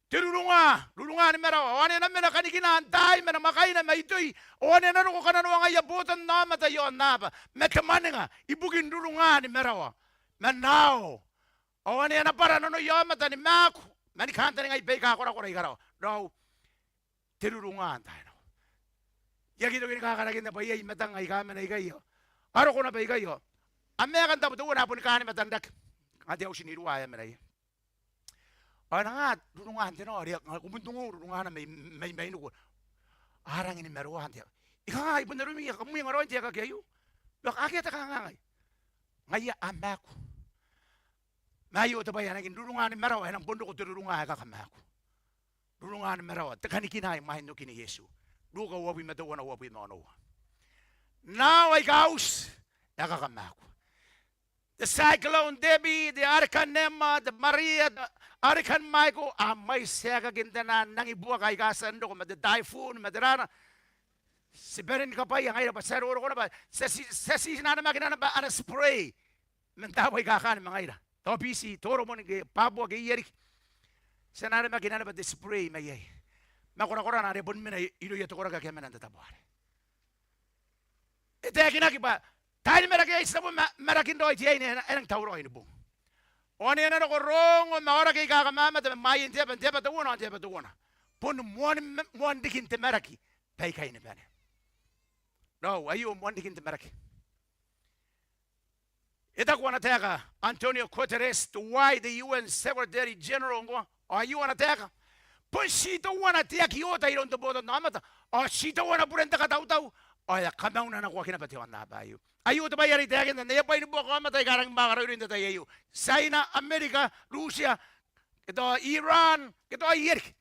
Te rurunga, rurunga ni marawa, ao ane e na mena kanikina n taai ma namwakaina ma itoi, ao ane e na roko kananoangaia botannaomata i aonnaba, ma te mwaninga, ibukin rurunga ni marawa. Ma nao, ao ane a na bwara nanoia aomata ni maaku, ma ni kantaningai baika korakora i karawa. Raou, te rurunga n taai nako. I aki toki ni kakarakinna bwa iai matang aika mena ikai ao a roko naba ikai ao a maeka n tabo teuana ae boni kaan matan rake. Kanga te auti n irua ae a mena iai. Ao e na nga rurungan te nao are ko bon tungoa rurungana mai, mai, mai nuka. A rangi ni maroa n te aba. E kanga I bon aromi, kam mwengaraoi n te aekaki aio. Ma akea te kangaanga. Ngaia a maaku. Ma aio te bwai ae nangi n rurunga ni marawa, e nang bon roko te rurunga ae kakamaaku. Rurunga ni marawa, te kanikina imwain okin Iesu. Luka uabwi ma teuana, uabwi ma onoua. Nao aika uti ae kakamaaku. Te Cyclone Debbie, te Hurricane Irma, te Maria, te Hurricane Michael, a mwaiti aekakin te naan nangi buaka aika a tia n roko, ma te typhoon, ma te rana. Ti bane ni kabwaia ngaira bwa ti a roroko naba, ti a ti, ti a ti na namakina naba ana spray man taabo aika kaan ma ngaira. Tao Biti, Toromon ke Papua ke ia riki. Ti a na namakina naba te spray mai iai. Ma korakorana are bon mena irouia te koraki ake a mena n te tabo arei. E taekinaki bwa taai ni maraki aei ti tabo ma, marakin raoi te aine ae e nang tauraoi ni bong. Ao ane e na roko rongo ma aoraki aika kamamate ma mwaaien te aba n te aba teuana ao n te aba teuana. Bon moan, moan rikin te maraki baikai ni bane. Raou, aio moan rikin te maraki. E taku ana taeka Antonio Guterres, tuai te U N Secretary General ngkoa, ao aio ana taeka: Bon ti teuana te aki oota iroun te botannaomata, ao ti teuana buren te katautau, ao e a kamaunanakoaki naba te aonnaba aio. Aio te bwai are I taekinna, n aia bwai ni buaka aomata aika rangi ni mwaaka raoiroi n te tai aio. Tiaina, Amerika, Rutia, ke tao Iran, ke tao ia riki.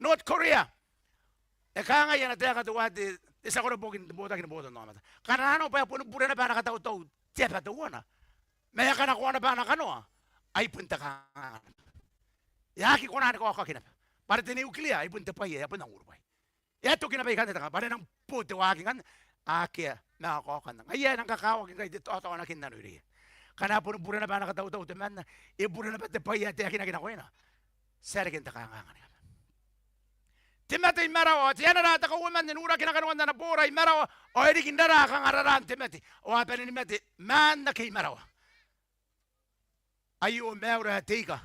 North Korea. E kangai ana taeka teuae te, te tia koroboki n te botaki ni botannaomata. Ngkana nanona bwa e boni bure naba ana katautau te aba teuana, ma e a kanakoa naba ana kanoa, ai bon te kangaanga naba. E aki kona ni kaokaki naba. Bwa are te nuclear ai bon te bwai ae e a bon nang urubwai. E a toki naba ikanne te kanga, bwa are e nang bo te waaki ngkanne, akea manga kaokan. Ngaia ae e nang kakawaki ngkai te taotaonakin nanoia. Ngkana e boni bure naba ana katautau temanna, e bure naba te bwai ae taekinaki nakoina. Ti a reke n te kanganga ni kabane. Te mate i marawa, ao te anera ae te kauoman e nurakina kanoan ana boora i marawa, ao e riki n raraa kanga raraan te mate, ao a bane ni mate maan ake i marawa. Aio maiura ae te ika.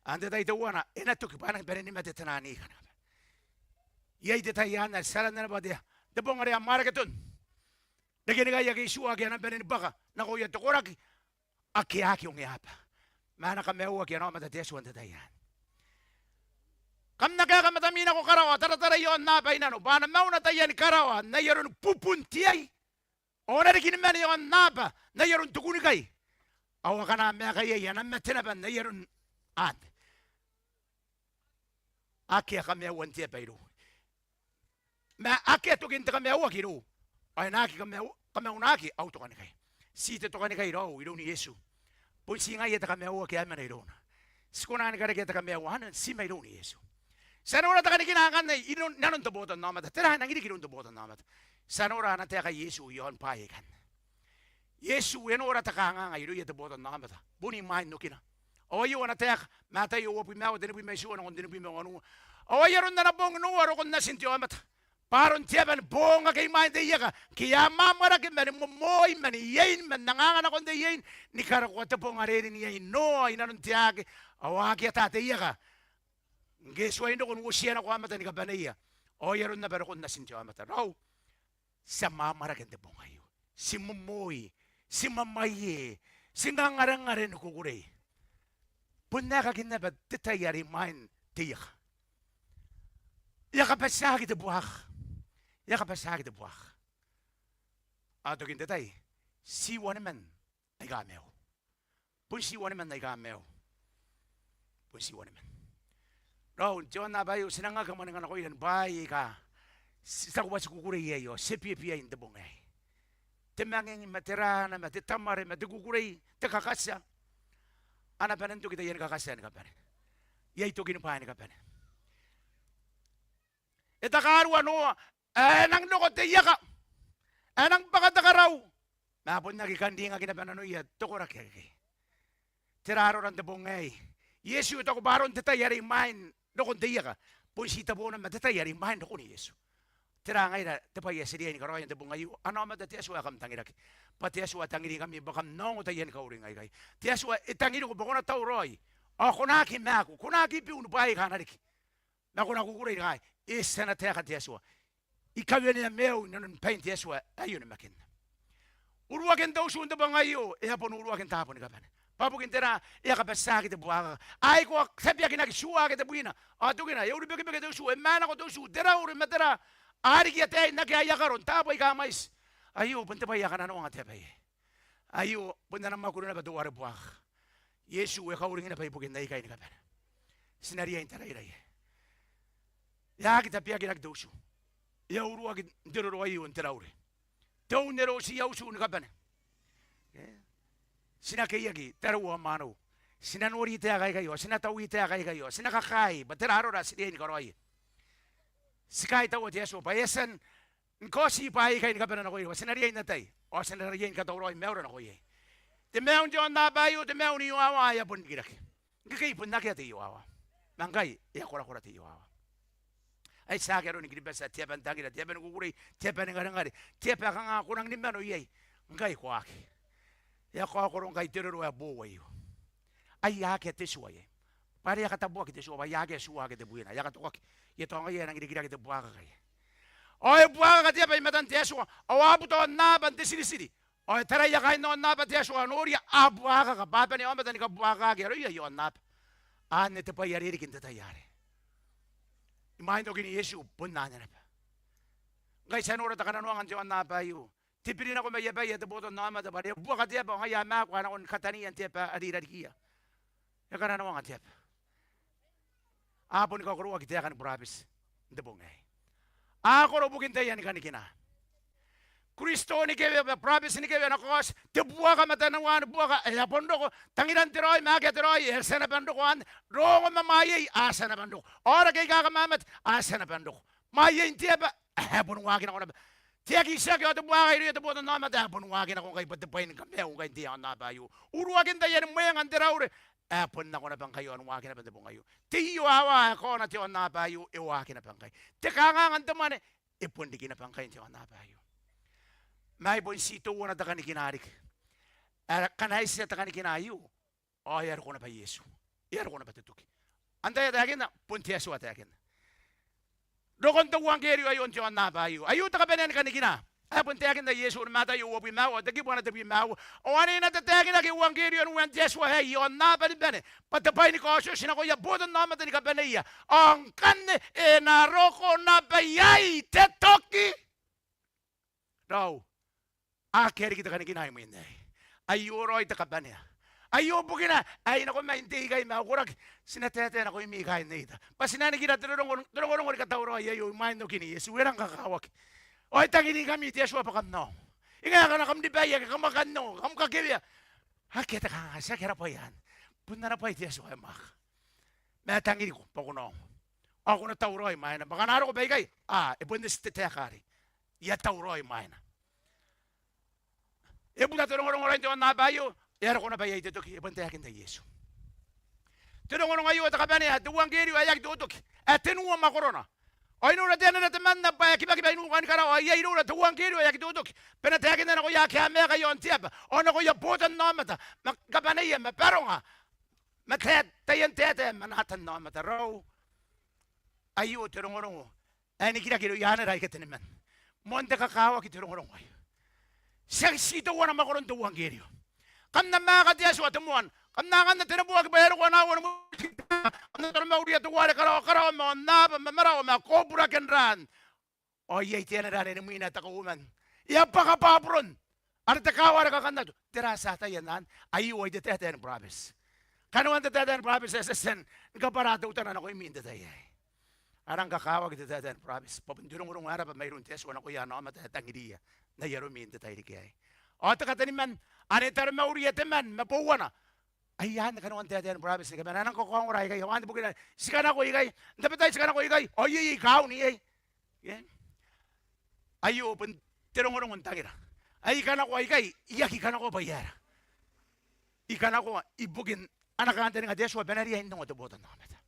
Ao n te tai teuana e na toki bwa e nangi bane ni mate te naan ika ni kabane. Iai te tai anne are ti aranna naba bwa te, te bong are a mwarake ton rekenikai ake i tua ake a na bane ni bwaka nakoia te koraki ake a aki ongeaba. Ma a na kamaiuaki ana aomata te Atua n te tai anne. Kam na kaeka matami nako karawa, taratara i aonnaba i nano, bwa a na mauna taiani karawa n ai aron bubun te ai, ao a na riki ni mane i aonnaba n ai aron te kunikai. Ao akana maeka iai a na mate naba n ai aron anne. Akea kamaiuan te aba irou. Ma akea tokin te kamaiuaki irou, ao e na aki kamaiu-, kamaunaki au tokanikai. Ti te tokanikai raou iroun Iesu. Bon ti ngaia te kamaiuaki ae mena irouna. Ti kona ni karekea te kamaiu anne, ti mairoun Iesu. Ti a nora te kanikina akanne i nanon te botannaomata. Tera ae nangi riki iroun te botannaomata? Ti a nora ana taeka Iesu i aon bwaai aikanne. Iesu e nora te kanganga irouia te botannaomata bon imwain okina. Ao aio ana taeka, Mataio uabwi ma aua, tenibwi ma itiua nakon tenibwi ma wanua. Ao ai aron ana bong noua rokon Natin te aomata, bwa aron te aba ni bong ake imwain te ieka, ngke e amwamwarake ma ni momoi ma n iein ma n anganga nakon te iein, ni karokoa te bong are e rin iai Noa i nanon te aake, ao a aki ata te ieka. Ngke e tuai n roko n uotia nako aomata ni kabaneia. Ao ai aron naba rokon Natin te aomata. Raou, ti amwamwarake n te bong aio. Ti momoi, ti mwamwaie, ti ngangarangare ni kukurei. Bon aekakin naba te tai are imwain te ieka. E a kabatiaki te buakaka. E a kabatiaki te buakaka. Ao tokin te tai, ti waniman aika maiu. Bon ti waniman aika maiu. Bon ti waniman. Raou, n te aonnaba aio ti nang aki mwaninga nakoira ni bwaai aika ti taku bwa ti kukurei iai ao ti a biebia iai n te bong aei. Te manging ma te rana ma te tamare ma te kukurei, te kakatia. A na bane n toki taiani kakatia ni kabane. Iai tokin bwaai ni kabane. E takarua Noa, e nang roko te ieka, e nang bwaka te karau, ma bon aki kan ringaki naba nanoia te koraki akekei. Tera arora n te bong aei? Iesu e taku bwa aron te tai are imwain rokon te ieka bon ti tebona ma te tai are imwain rokon Iesu. Tera ngaira te bwai ae ti riai ni karaoia n te bong aio? Ana aomata te Atua ae kam tangiraki, bwa te Atua ae tangirikami bwa kam na ongo taiani kauring aikai. Te Atua e tangiriko bwa ko na tauraoi ao ko na aki maaku, ko na aki biu ni bwaai aika a na riki. Ma ko na kukurei ngkai, e tia ana taeka te Atua. I kawenea maiu i nanon bain te Atua ae onimakinna. Uruakin te utu n te bong aio e a bon uruaki n taabo ni kabane. Bwa bukin tera? E a kabatiaki te buakaka. A aikoa tabeakinaki tua ake tebwina. Ao tokina e uribekebeke te utu, e maanako te utu, te rauri ma tera, a riki ataein ake aia karo n taabo aika mwaiti. Aio bon te bwai ae kananoanga te aba aei. Aio bon ana mwakuri naba teuare buakaka. Iesu e kauring naba ibukin aikai ni kabane. Ti na riai n tarairaia. E a aki tabeakinaki te utu. E a uruaki n te roro aio n te rauri. Te un e rotiia utu ni kabane. E, ti na keiaki tariu ao mwaneu. Ti na nori taeka aikai ao ti na taui taeka aikai ao ti na kakaei bwa tera arora ae ti riai ni karaoia. Ti kaitaua te Atua bwa e a tia n ni kaoti bwaai aikai ni kabane nakoira bwa ti na riai n atai ao ti na riai ni katauraoi maiura nako iai. Te maiu n te aonnaba aio, te maiu n iowawa ae a bon rikirake. Ngkekei bon akea te iowawa, ma ngkai e a korakora te iowawa. Ai tiaki aron Kiribati ae te aba n tangira, te aba ni kukurei, te aba ni ngarengare, te aba ae kanga ko nangi ni mano iai. Ngkai ko aki. E a kaokoro ngkai te roro ae boou aio. Ai akea te tua iai. Bwa are e a katabuaki te tua, bwa ai akea tua ake tebwina. E a katokaki. E a tao ngaia ae nangi rikirake te buakaka iai. Ao e buakaka te aba i matan te Atua, ao a buta aonnaba n te tiritiri. Ao e taraia kaain aonnaba te Atua, ao noria, a buakaka, bwa a bane aomata ni kabuakakaki aroia i aonnaba. Anne te bwai are e riki n te tai arei. Imwain okin Iesu bon anne naba. Ngkai ti a nora te kananoanga n te aonnaba aio. Te biri nako mai abaia te botannaomata bwa are e buaka te aba ao ngaia a maaku a nako ni kataniia n te aba are i rarikiia. E kananoanga te aba. A boni kakoroaki taekan burabeti n te bong aei. A koro bukin taiani kanikina. Kristo ni kewe, burabeti ni kewe, ana kaoti, te buaka ma taian buaka ae a bon roko, tangiran te raoi ma akea te raoi ae e a tia naba n roko anne, rongo ma mwaeiei a tia naba n roko, aoraki aika kamamate a tia naba n roko, mwaiein te aba ae bon waaki nako naba. Te aki tiaki ao te buakaka irouia te botannaomata ae bon waaki nako ngkai bwa te bwai ni kamaiu ngkai n te aonnaba aio. Uruakin taiani mwenga n te raure ae bon nako naba ngkai ao n waaki naba n te bong aio. Te iowawa ae kaona te aonnaba aio e waaki naba ngkai. Te kanganga n te mwane e bon riki naba ngkai n te aonnaba aio. Ma ai bon ti teuana te kanikina riki. Ae ngkana e tia te kanikina aio, ao e a roko naba Iesu. E a roko naba te toki. Antai ae taekinna? Bon te Atua ae taekinna. Rokon te euangkerio aio n te aonnaba aio. Aio te kabanea ni kanikina ae bon taekinna Iesu ni Mataio uabwi ma aua, te kibu ae tebwi ma aua. Ao ane e na tataekinaki euangkerio n uean te Atua aei i aonnaba ni bane, bwa te bwai ni kaotioti nakoia botannaomata ni kabaneia. Ao ngkanne e na roko naba iai te toki. Raou, akea riki te kanikina imwin aei. Aio raoi te kabanea. Aio bukina ae I nako mai n tei ikai ma au koraki, ti na taetae nakoimi kaain Neita bwa ti na nikira te rongorongo, te rongorongo ni katauraoi aio imwain okin Iesu. E rang kakawaki. Ao e tangirikami te Atua bwa kam na ongo. E ngae ngkana kam ribaia ke kam aki kan ongo, kam kakewea. Akea te kanganga, tiaki ara bwai anne. Bon ana bwai te Atua ae mwaaka. Ma e tangiriko bwa ko na ongo ao ko na tauraoi imwaina. Bwa ngkana a roko baikai, a, e bon eti te taeka arei. I a tauraoi imwaina. E buta te rongorongo raoi n te aonnaba aio, e a roko naba iai te toki, e bon taekinna Iesu. Te rongorongo aio, te kabanea, te euangkerio ae aki totoki, ae tenua mwakorona. Ao iroura te anera temanna bwa e kibakiba i nuka ni karawa, ao iai iroura te euangkerio ae aki totoki. Bwa e na taekinna nakoia ake a maeka i aon te aba, ao nakoia botannaomata, ma kabaneia, ma baronga, ma tae, taian taetae, ma natannaomata. Raou, aio te rongorongo ae nikiraki irouia anera aika teniman. Moan te kakawaki te rongorongo aio. Tiaki ti teuana mwakoron te euangkerio. Kam na mwaaka te Atua te moan. Kam na anganna te neboaki bwa e roko ana aua ni mwitiki. Kam na taromauriia teuare karaoa karawa ma aonnaba ma marawa ma kauburaken ran. Ao iai te anera are nimwina ae te kauoman. E a bwaka Baburon. Are te kaawa are kakannato. Tera ae ti ataia n anne? Aio ai te taetae ni burabeti. Kanoan te taetae ni burabeti ae ti a tia ni kabwara teutana nakoimi n te tai aei. A rang kakawaki te taetae ni burabeti bwa bon te rongorongo ae raba mairoun te Atua nakoia ana aomata ae tangiriia n ai aromi n te tairiki aei. Ao te kateniman, ane taromauriia te man ma bouana. Ai anne kanoan te taetae ni burabeti ni kabane. A nang kakaongora ikai, ao anne bukina ti kanako ikai. N tabetai ti kanako ikai, ao iai, iai kaaun iai. Ke? Aio bon te rongorongo n tangira. Ai I kanakoa ikai, I aki kanakoa bwa I aera. I kanakoa ibukin ana kantaninga te Atua bwa e na riai n ongo te botannaomata.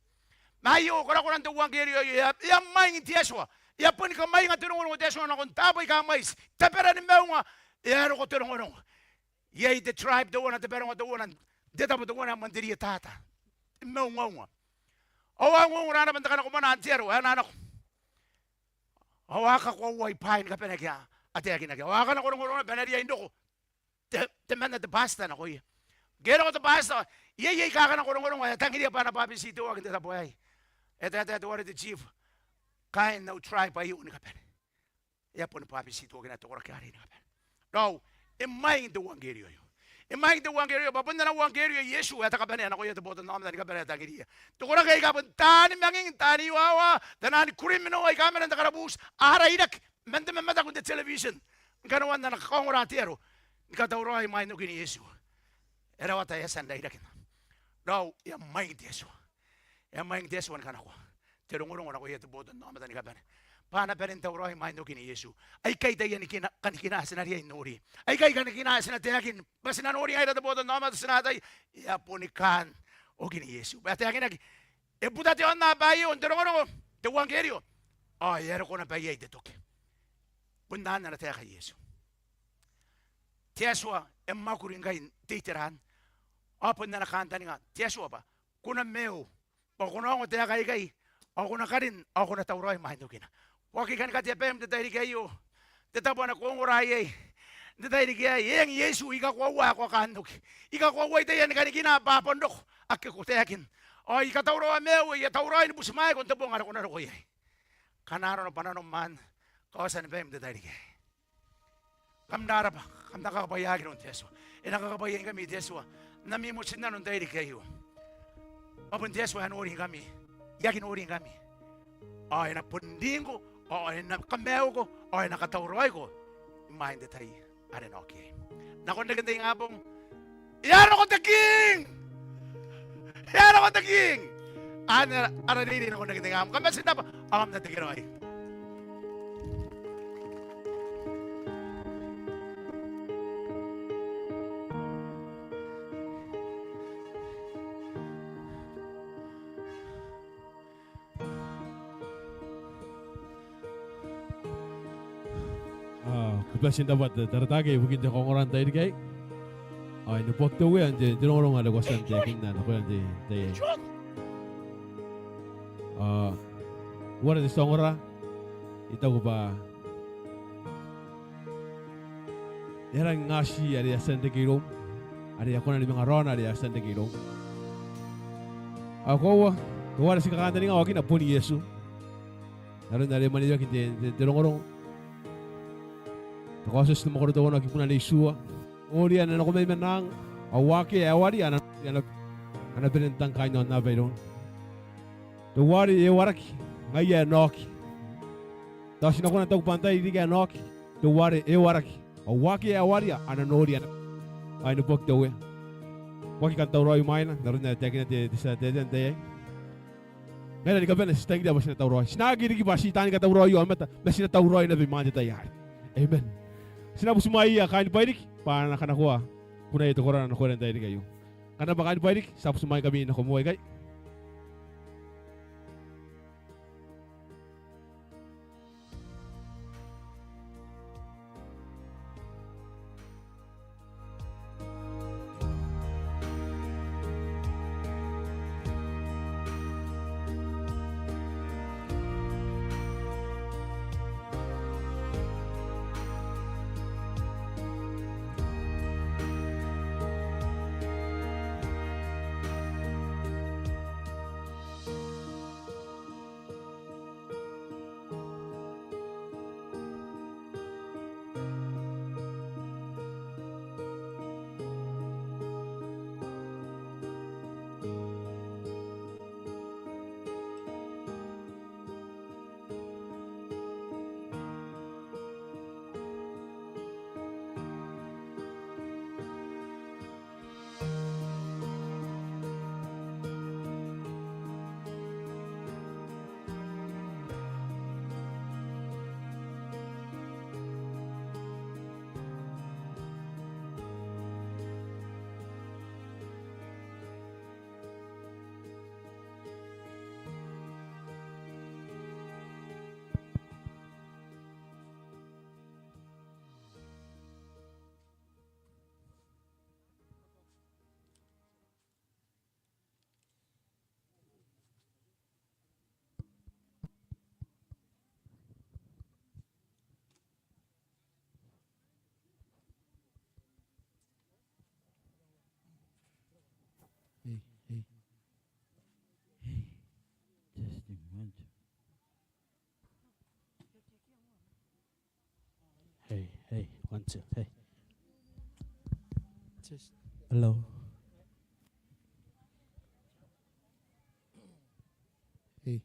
Ma aio korakoran te euangkerio aio, e a, e a mwaing te Atua. E a boni kamwainga te rongorongo te Atua nakon taabo aika mwaiti. Tabera ni maunga, e a roko te rongorongo. Iai te tribe teuana, te baronga teuana, te tabo teuana ae moan te rietata. E maungaunga. Ao a ongoongora naba n te kanakomwanaa n te aro ae na nako. Ao a kakoauai bwaai ni kabane ake a taekinaki. Ao a kanakorongorongo bwa e na riai n roko te, temanna te bwatita nakoia. Ngke e roko te bwatita, iai, iai aika a kanakorongorongo ae tangiria bwa a na bwabetitoaki n te tabo aei. E taetae teuare te chief, kaain au tribe aio ni kabane. E a boni bwabetitoakina te koraki arei ni kabane. Raou, e mwaing te euangkerio aio. E mwaing te euangkerio aio, bwa bon ana euangkerio Iesu ae te kabanea nakoia te botannaomata ni kabane ae tangiriia. Te koraki aika bon taani manging, taani iowawa, taiani criminal aika mena n te karabuuti, a rairaki man te mamataku n te television ni kanoan ana kakaongora te aro ni katauraoi imwain okin Iesu. E rawata, e a tia n rairakina. Raou, e a mwaing te Atua. E a mwaing te Atua ni kanakoa te rongorongo nakoia te botannaomata ni kabane bwa a na bane n tauraoi imwain okin Iesu. Aikai taiani kina, kanikina ae ti na riai n nori. Aikai kanikina ae ti na taekin bwa ti na nori ngaira te botannaomata, ti na ataia. E a boni kaan okin Iesu. Bwa e taekinaki, e buta te aonnaba aio n te rongorongo, te euangkerio, ao e a roko naba iai te toki. Bon anne ana taeka Iesu. Te Atua e mwakuri ngkai n te iteraan. Ao bon ana kantaninga te Atua bwa ko na maiu, bwa ko na ongo taeka aikai, ao ko na karin, ao ko na tauraoi imwain okina. Ko aki kan katea baim n te tairiki aio. Te tabo ane ko ongora iai n te tairiki aei, e eng Iesu, I kakoaua ae ko a kaan oki. I kakoauai taiani kanikina bwa a bon roko ake ko taekin. Ao I katauraoa maiu, I a tauraoi ni butimwaeko n te bong are ko na roko iai. Kanga arona bwa nanom maan kaotia ni baim n te tairiki aei. Kam na rabwa, kam na kakabwaiaaki iroun te Atua. E na kakabwaiaingkami te Atua n ami motinnano n tairiki aio. Bwa bon te Atua ae noringkami, I aki noringkami. Ao e na bon ringko, ao e na kamaiuko, ao e na katauraoiko imwain te tai are e na oki iai. Nakon reken te ingabong, e a roko te King! E a roko te King! Anne ara reirei nakon reken te ingabong. Kam bati n rabwa, ao kam na tekeraoi. Ao ko bati n rabwa te taratara ibukin te kaongora n tairiki aei. Ao e neboaki te Uea n te, te rongorongo are ko a tia n taekinna nakoira n te, te, ao uara te tia ongora, I taku bwa e rangi n ati are e a tia n reke iroum, are e a kona ni manga raona are e a tia n reke iroum. Ao koaua, teuare ti kakantaninga waakina bon Iesu. N aron are e mwanewea n te, te, te rongorongo. Te Kaotioti ni mwakoro teuana, kiibuna nimaua. Noria, e na nako mai manang, ao akea ae waria a na, a na, a na bane n tang kaain aonnaba irouna. Teuare e waraki, ngaia e na oki. Tao ti na kona n taku bwa antai riki ae na oki? Teuare e waraki. Ao akea ae waria a na nori ana. Ao e neboaki te Uea. Ko aki kan tauraoi imwaina, n aron are e taekina te, te tia taetae n tai aei. Ngaira ni kabane ti tangiria bwa ti na tauraoi. Ti na aki riki bwa ti taani katauraoi aomata, ma ti na tauraoi naba imwain te tai arei. Amen. Ti na butimwaia kaain Bairiki bwa a na kanakoa kunaia te korara nakoira n tairiki aio. Kam rabwa kaain Bairiki, ti a butimwaingkami nako moa ikai. Hey, hey. Hey. Testing, one, two. Hey, hey, one, two, hey. Test. Hello. Hey.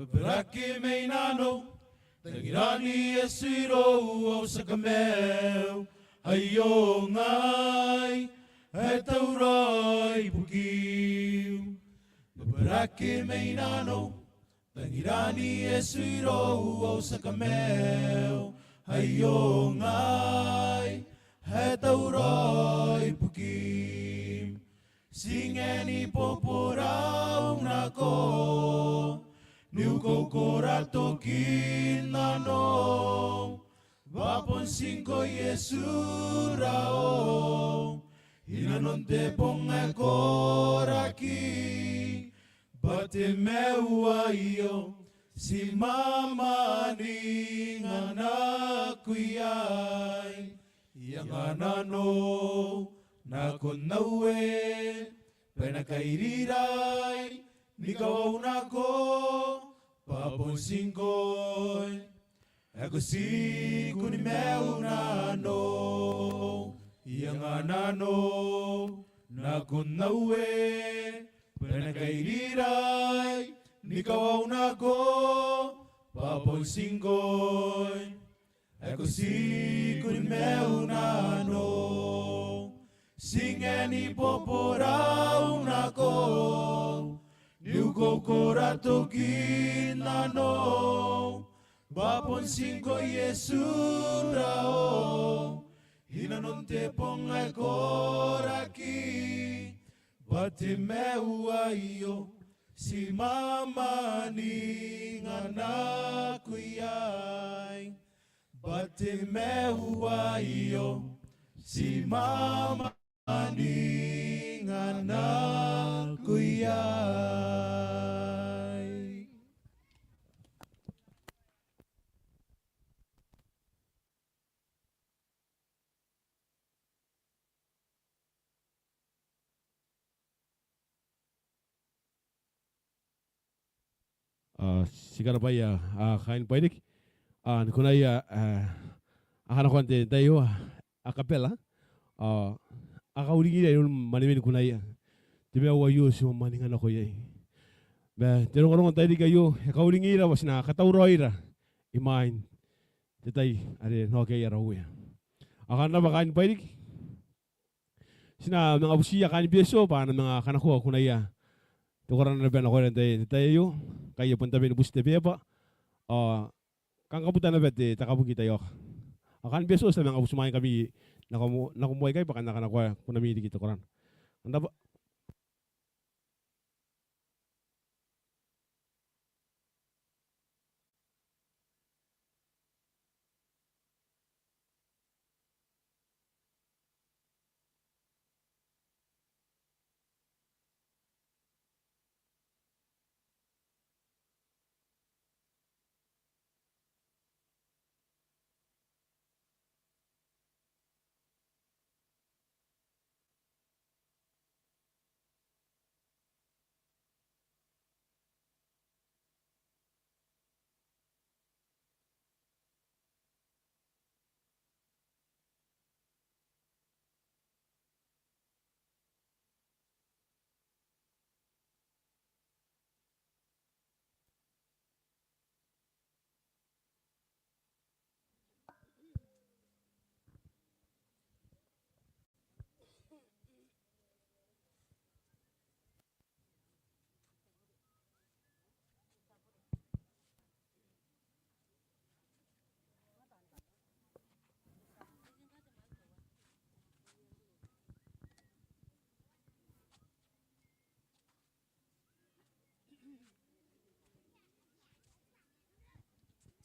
Bebelaki mai nanou, tangiran Iesu irou, ao ti a kamaiu, aio ngai ae tauraoi ibukiu. Bebelaki mai nanou, tangiran Iesu irou, ao ti a kamaiu, aio ngai ae tauraoi ibukiu. Ti ngae ni boborau nako, ni ukoukora tokin nanou, bwa bon ti ngkoe Iesu raou, i nanon te bong ae koraki, bwa te maiu aio ti mwamwaninga nako iai. Iango nanou nakon aue, bwa e na kairirai ni kawau nako, bwa bon ti ngkoe ae ko tiku ni maiu nanou. Iango nanou nakon aue, bwa e na kairirai ni kawau nako, bwa bon ti ngkoe ae ko tiku ni maiu nanou. Ti ngae ni boborau nako, ni ko kora tokin nanou, bwa bon ti ngkoe Iesu raou, i nanon te bong ae koraki, bwa te maiu aio ti mamaninga nakoim aei, bwa te maiu aio ti mamaninga nakoim aei. A, ti karabwaia, a, kaain Bairiki. A, ni kunaia, a, a kanakoa n te tai aio, a, a kabela. A, a kauringira iroun manewe ni kunaia. Te maiu aio ti mamaninga nako iai. Ma te rongorongo n tairiki aio, e kauringira bwa ti na katauraoira imwain te tai are e na oki iai ara Uea. A, kam na bwa kaain Bairiki. Ti na manga butiia kaain Betio bwa a na manga kanakoa kunaia te korana naba nakoira n te, te tai aio, ngkai e bon tabe ni buti te beba. Ao kam kabuta naba te, te kabuki taiaoka. Ao kaain Betio ti na manga buti imwain ngkami nako mo-, nako moa ikai bwa kam na kanakoa kunami riki te korana. Kam na bwa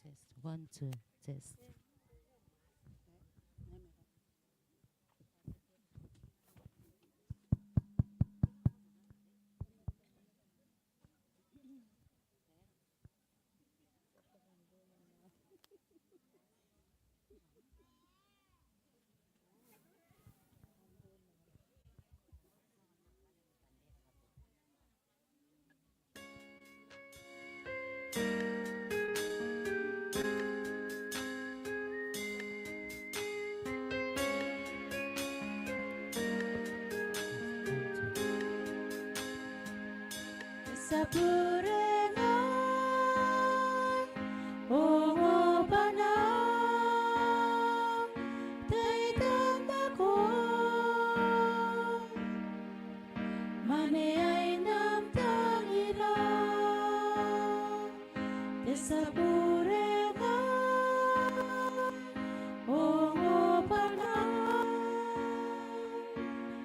Test, one, two, test. Ti a bure ngai, ongo bwanau, tai tannako, mwaneain am tangira. Ti a bure ngai, ongo bwanau,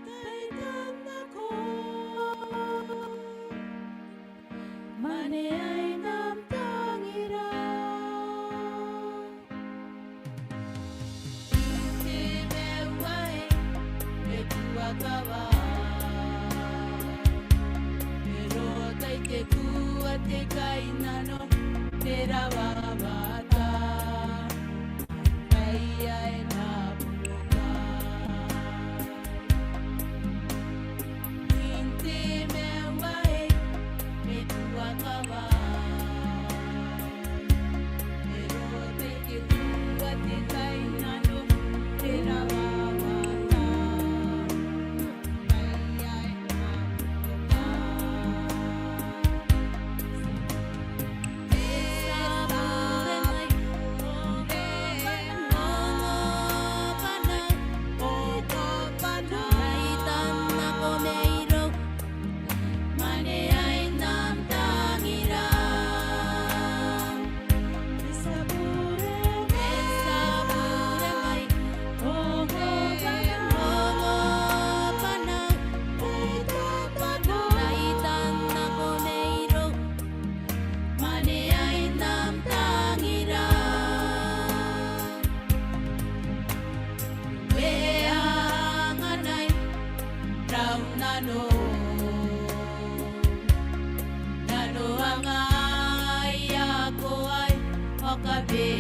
tai tannako, mwaneain am tangira. Te maiu aei e tuaka bwa e rota i te kua te kainnano, te rawawata, ngaia e na buoka.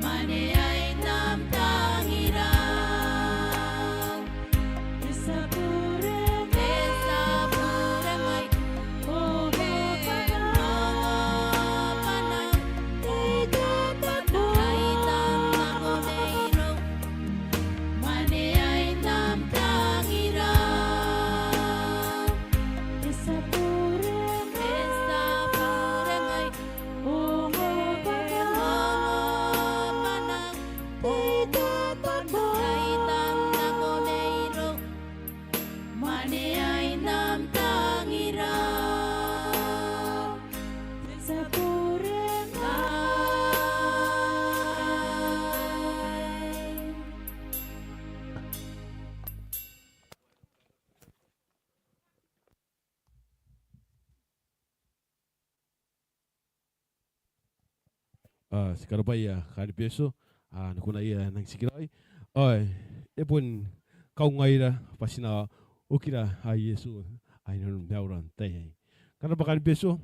mwaneain am tangira. Te tia bure ngai, te tia bure ngai, ongo bwanau, ongo bwanau, tai tanako mairou, mwaneain am tangira. Te tia bure ngai, te tia bure ngai, ongo bwanau, ongo bwanau, tai tanako mairou, mwaneain am tangira. Te tia bure ngai. Ao ti karabwaia kaain Betio, a, ni kunaia n nang tikiraoi. Ao e bon kaungaira bwa ti na okira Iesu inanon maiura n tai aei. Kam rabwa kaain Betio.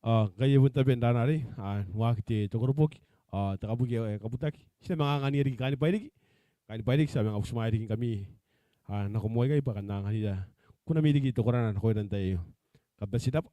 Ao ngkai e bon tabe n rana arei, a, n waaki te koroboki, a, te kabuki ae kabutaki, ti na manga anganiia riki kaain Bairiki. Kaain Bairiki, ti a manga butimwaea riki ngkami, a, nako moa ikai bwa kam na anganira kunami riki te korana nakoira n tai aio. Kam bati n rabwa.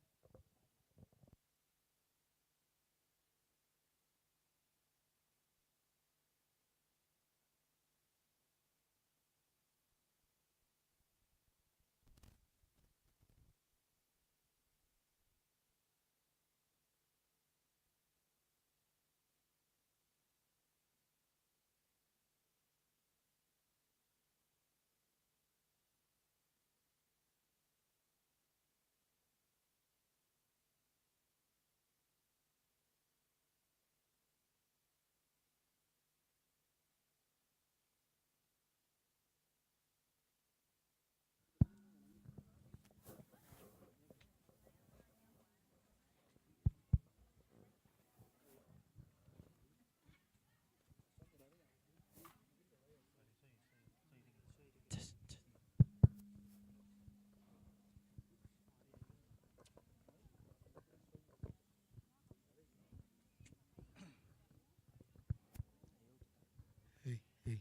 Hey, hey.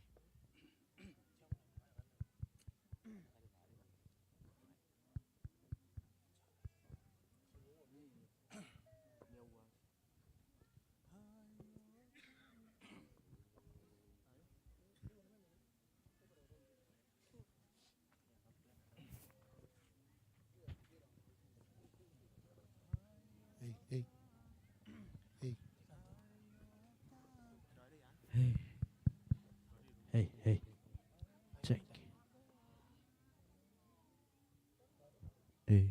Hey, hey. Hey. Hey. Hey, hey. Check. Hey.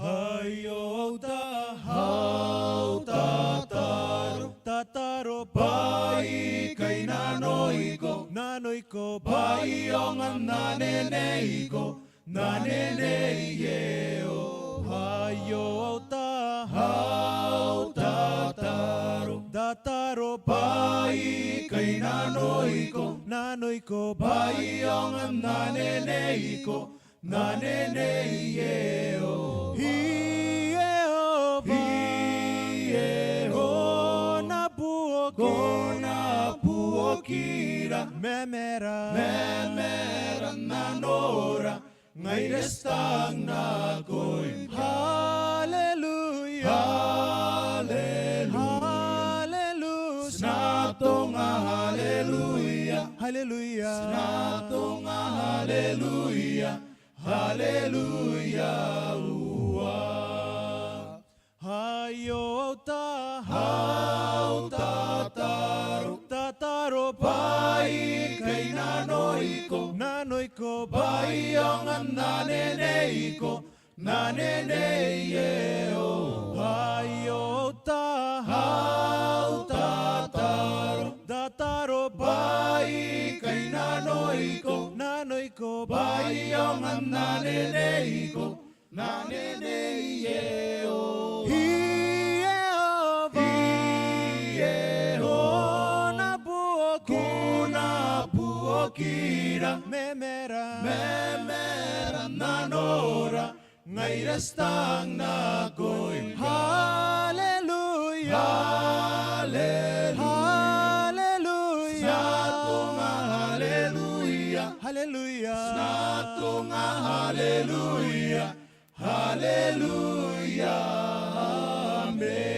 Aio au ta, au tataro, tataro bwaai aikai nanoiko, nanoiko bwaai aonga n anenei iko, n anenei Iehova. Aio au ta, au tataro, tataro bwaai aikai nanoiko, nanoiko bwaai aonga n anenei iko, n anenei Iehova. Iehova. Iehova. Ko na buokira. Ko na buokira. Memera. Memera nanora. Ngaira ti tang nakoim. Haleluia. Haleluia. Haleluia. Ti na atonga haleluia. Haleluia. Ti na atonga haleluia. Haleluia. Ua. Aio au ta, au tataro, tataro baikai nanoiko, nanoiko, bwa I aonga n aneneiko, n anenei Iehova. Aio au ta, au tataro, tataro baikai nanoiko, nanoiko, bwa I aonga n aneneiko, n anenei Iehova. Iehova. Iehova. Ko na buoki, ko na buokira, memera, memera nanora, ngaira ti tang nakoim. Haleluia. Haleluia. Haleluia. Ti na atonga haleluia. Haleluia. Ti na atonga haleluia. Haleluia. Amen.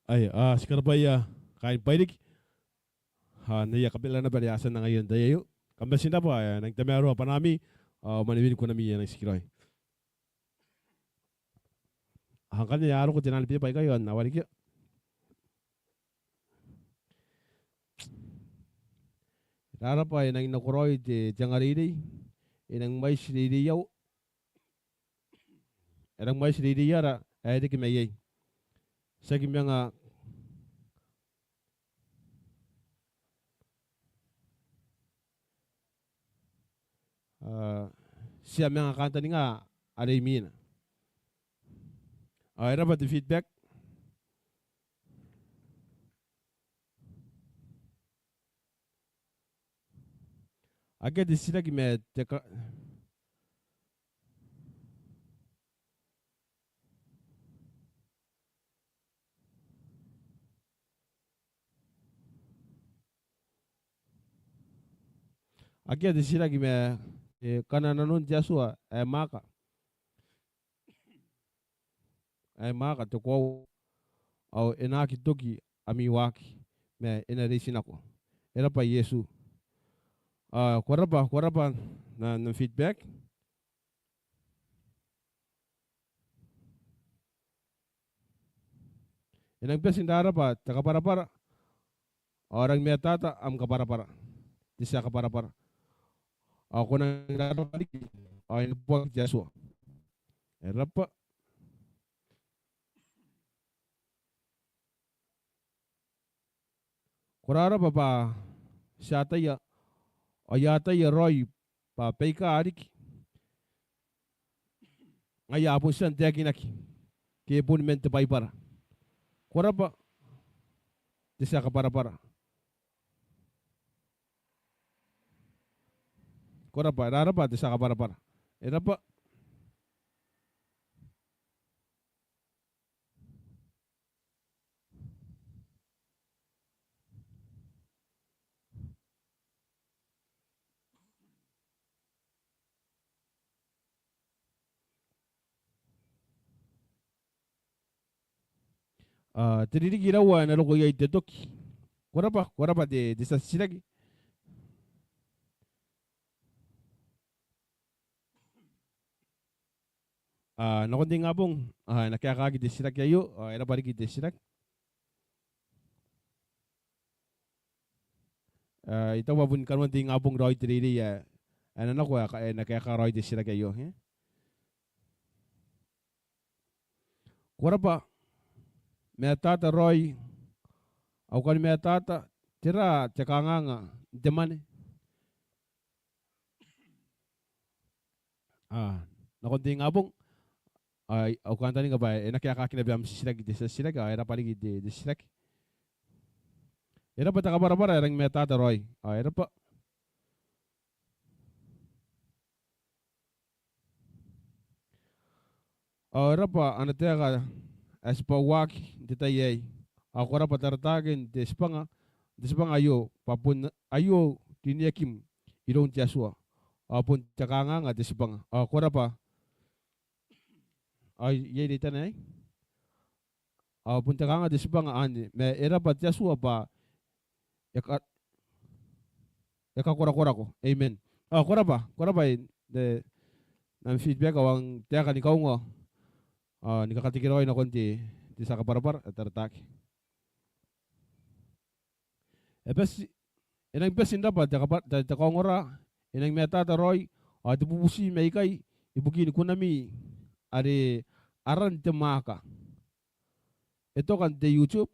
Aia, a, ti karabwaia kaain Bairiki. A, n aia kabanea naba are a tia n angaia n te tai aio. Kam bati n rabwa, e, nang tamaroa bwanaami, ao mwanewenikun ami, e, nang tikiraoi. Ao ngkanne a roko te nano ni beba ikai ao n na warekia. E rarabwa, e nang nakoraoi te, te angareirei, e nang mwaiti reireiau, e nang mwaiti reireiara ae reke maiai. Tiaki manga, a, tia manga kantaninga are imwina. Ao e raba te feedback. Akea te titiraki ma te ka-, akea te titiraki ma, e, kanananon te Atua ae mwaaka, ae mwaaka te koaua, ao e na aki toki ami waaki, ma e na reitinako. E raba Iesu. A, ko raba, ko raba n am, n am feedback. E nang bati n raraba te kabwarabwara, ao e nang matata am kabwarabwara, te tia kabwarabwara. Ao ko nang raraba riki, ao e neboaki te Atua. E raba. Ko raraba bwa ti ataia, ao I ataia raoi bwa baika a riki ngaia a bon tia n taekinaki, ke boni man te Baibara. Ko raba te tia kabwarabwara. Ko raba, e raraba te tia kabwarabwara. E raba. A, te ririki iraua ae na roko iai te toki? Ko raba, ko raba te, te tia titiraki. A, nakon te ingabong, a, e na kaekaaki te titiraki aio, a, e raba riki te titiraki. A, I taku bwa bon kanoan te ingabong raoi te reirei ae, ae na nako ae, e na kaeka raoi te titiraki aio, e? Ko raba, matata raoi, au kan matata, tera te kanganga n te mwane? A, nakon te ingabong, a, au kantaninga bwa e na kaekaaki naba am titiraki te tia titiraki, a, e raba riki te, te titiraki. E raba te kabwarabwara ae rangi matata raoi, a, e raba. Ao e raba ana taeka ae tibwauaki n te tai aei. Ao ko rabwa Tarataake n te tibwanga, te tibwanga aio, bwa bon aio rineakim iroun te Atua. Ao bon te kanganga te tibwanga. Ao ko rabwa. Ao iai reitana aei. Ao bon te kanganga te tibwanga anne, ma e rabwa te Atua bwa e ka, e kakorakorako. Amen. Ao ko rabwa, ko rabwa n te, n am feedback ao n taeka ni kaunga. Ao ni kakatekeraoi nakon te, te tia kabwarabwara, Tarataake. E bati, e nang bati n rabwa te kaba, te, te kaongora, e nang matata raoi, ao te bubuti mai ikai, ibukin kunami, are aran te mwaaka. E toka n te YouTube.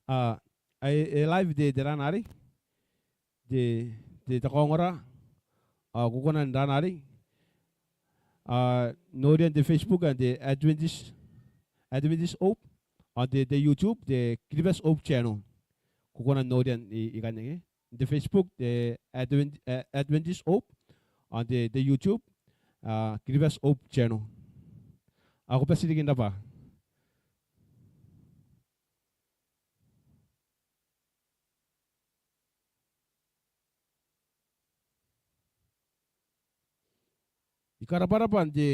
A, e, e live te, te rana arei. Te, te, te kaongora. A, ko kona n rana arei. A, noria n te Facebook ae te Adventist, Adventist Hope. Ao te, te YouTube, te Kiribati Hope Channel. Ko kona n noria i, ikanne. N te Facebook, te Advent, e, Adventist Hope. Ao te, te YouTube, a, Kiribati Hope Channel. A, ko bati riki n rabwa. I karabwarabwa n te,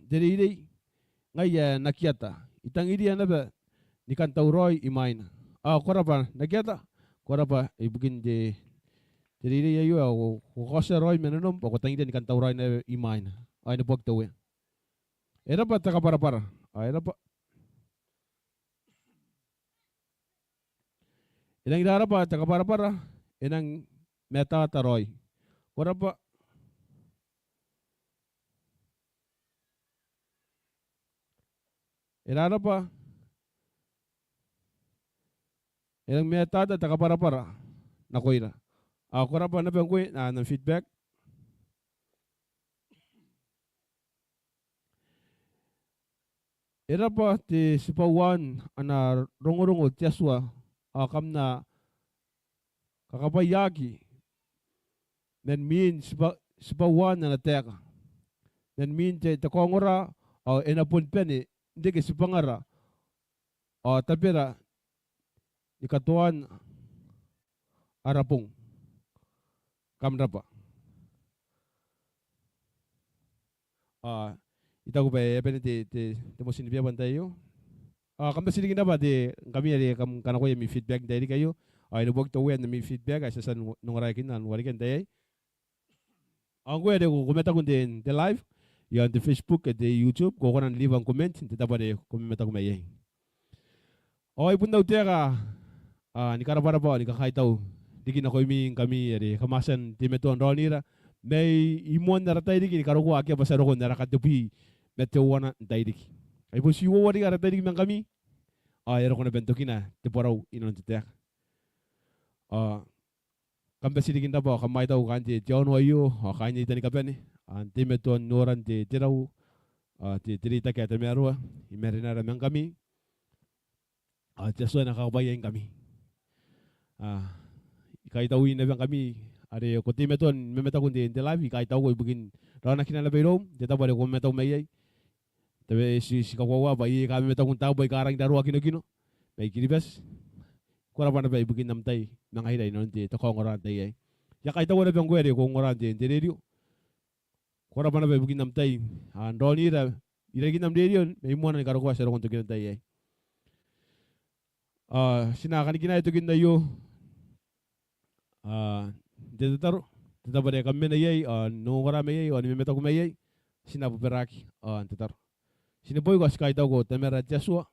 te reirei, ngaia ae Nakiata. I tangiria naba ni kan tauraoi imwaina. Ao ko rabwa Nakiata, ko rabwa ibukin te, te reirei aio, ao ko, ko kaotia raoi ma nanom, ao ko tangiria ni kan tauraoi naba imwaina. Ao e neboaki te Uea. E rabwa te kabwarabwara. Ao e rabwa. E nang rarabwa te kabwarabwara, e nang matata raoi. Ko rabwa. E rarabwa. E nang matata te kabwarabwara nakoira. Ao ko rabwa naba ngkoe, a, n am feedback. E rabwa te tibwauaan ana rongorongo te Atua, ao kam na kakabwaiaaki man mwin tibwa, tibwauaan ana taeka. Man mwin te, te kaongora, ao e na bon bane n reke tibwangara, ao tabera ni katoan ara bong. Kam rabwa. A, I taku bwa e a bane te, te, te motinnano n te tai aio. A, kam bati riki n rabwa te, ngkami are kam kanakoa ami feedback n tairiki aio. A, e neboaki te Uea n ami feedback, ae ti a tia n ongoraeakinna n warekia n tai aei. Ao ngkoe are ko, ko mataku n te, te live, i aon te Facebook, te YouTube, ko kona n leave a comment n te tabo are ko mamataku mai iai. Ao ai bon au taeka, a, ni karabwarabwa, ni kakaitau riki nakoimi ngkami are kam a tia n teimatoa n raonira mai moan ara tairiki ni karokoa, akea bwa ti a roko n ara katebwi ma teuana n tairiki. Ai bon ti uoua riki ara tairiki ma ngkami, ao e a roko naba n tokina te borau inanon te taeka. A, kam bati riki n rabwa, ao kam aitau kaain te, te aono aio, ao kaain aita ni kabane, a, n teimatoa n noran te, te rau, a, te, te reitaki ae tamaroa i marenara ma ngkami. A, te Atua e na kakabwaiaingkami. A, I kaitaui naba ngkami are ko teimatoa ni mamataku n te, te live, I kaitauko ibukin raonakina naba iroum n te tabo are ko mamataku mai iai. Tabe ti, ti kakoaua bwa iai aika mamataku n taabo aika rangi n raroa kinokino mai Kiribati. Ko rabwa naba ibukin am tai ma ngaira inanon te, te kaongora n tai aei. I a kaitaua naba ngkoe are ko ongora n te, te rerio. Ko rabwa naba ibukin am tai, a, n raonira irarikin am rerio mai moana ni karokoa ti a roko n tokina n tai aei. A, ti na kanikinaea tokin aio, a, n te tataro, te tabo are kam mena iai, a, n ongora mai iai, a, ni mamataku mai iai, ti na bobaraaki, a, n tataro. Ti neboiko, ti kaitauko Tamara te Atua,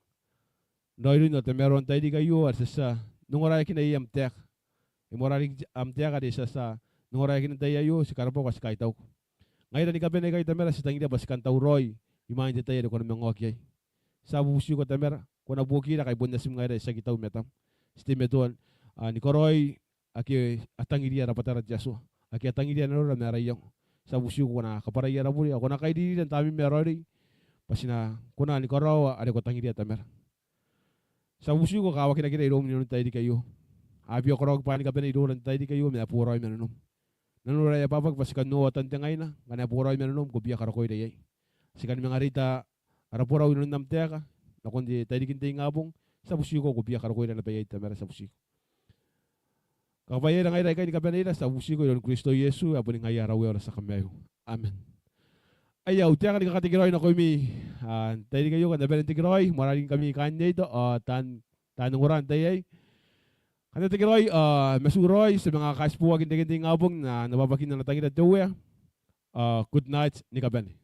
n raoiroin ao tamaroan tairiki aio are ti a tia n ongoraeakina iai am taeka. E moarara riki am taeka are ti a tia n ongoraeakina n tai aio, ti karabwako, ti kaitauko. Ngaira ni kabane aikai Tamara, ti tangiria bwa ti kan tauraoi imwain te tai are ko na manga oki iai. Ti a bubutiko Tamara, ko na buokira ngkai bon natim ngaira ae ti aki tau i matam. Ti teimatoa, a, ni karaoi ake a tangiria rabwatara te Atua, ake a tangiria nanora ma ara iango. Ti a bubutiko ko na kabwarai ara bure, ao ko na kairirira n tamneim ae raoiroi, bwa ti na kona ni karaoa are ko tangiria Tamara. Ti a bubutiko kawakinakira iroum inanon te tairiki aio. A bia karaoaki bwaai ni kabane iroura n te tairiki aio, ma a boraoi ma nanom. nanora ae ababaki bwa ti kan noora tao n te ngaina, ngkana e boraoi ma nanom ko bia karokoira iai. Ti kan manga reita ara borau inanon am taeka nakon te tairiki n te ingabong, ti a butiko ko bia karokoira naba iai Tamara, ti a butiko. Kakabwaiaira ngaira aikai ni kabaneira, ti a butiko iroun Kristo Iesu ae boni ngaia ara Uea ao ara tia Kamaiu. Amen. Aia, au taeka ni kakatekeraoi nakoimi, a, n tairiki aio, kam na bane n tekeraoi, moarara ngkami kaain neito ao taan, taan ongora n tai aei. Kam na tekeraoi ao matu raoi, ti a manga kaitiboaki n reken te ingabong n ana, n ababakina ana tangira te Uea. A, good night ni kabane.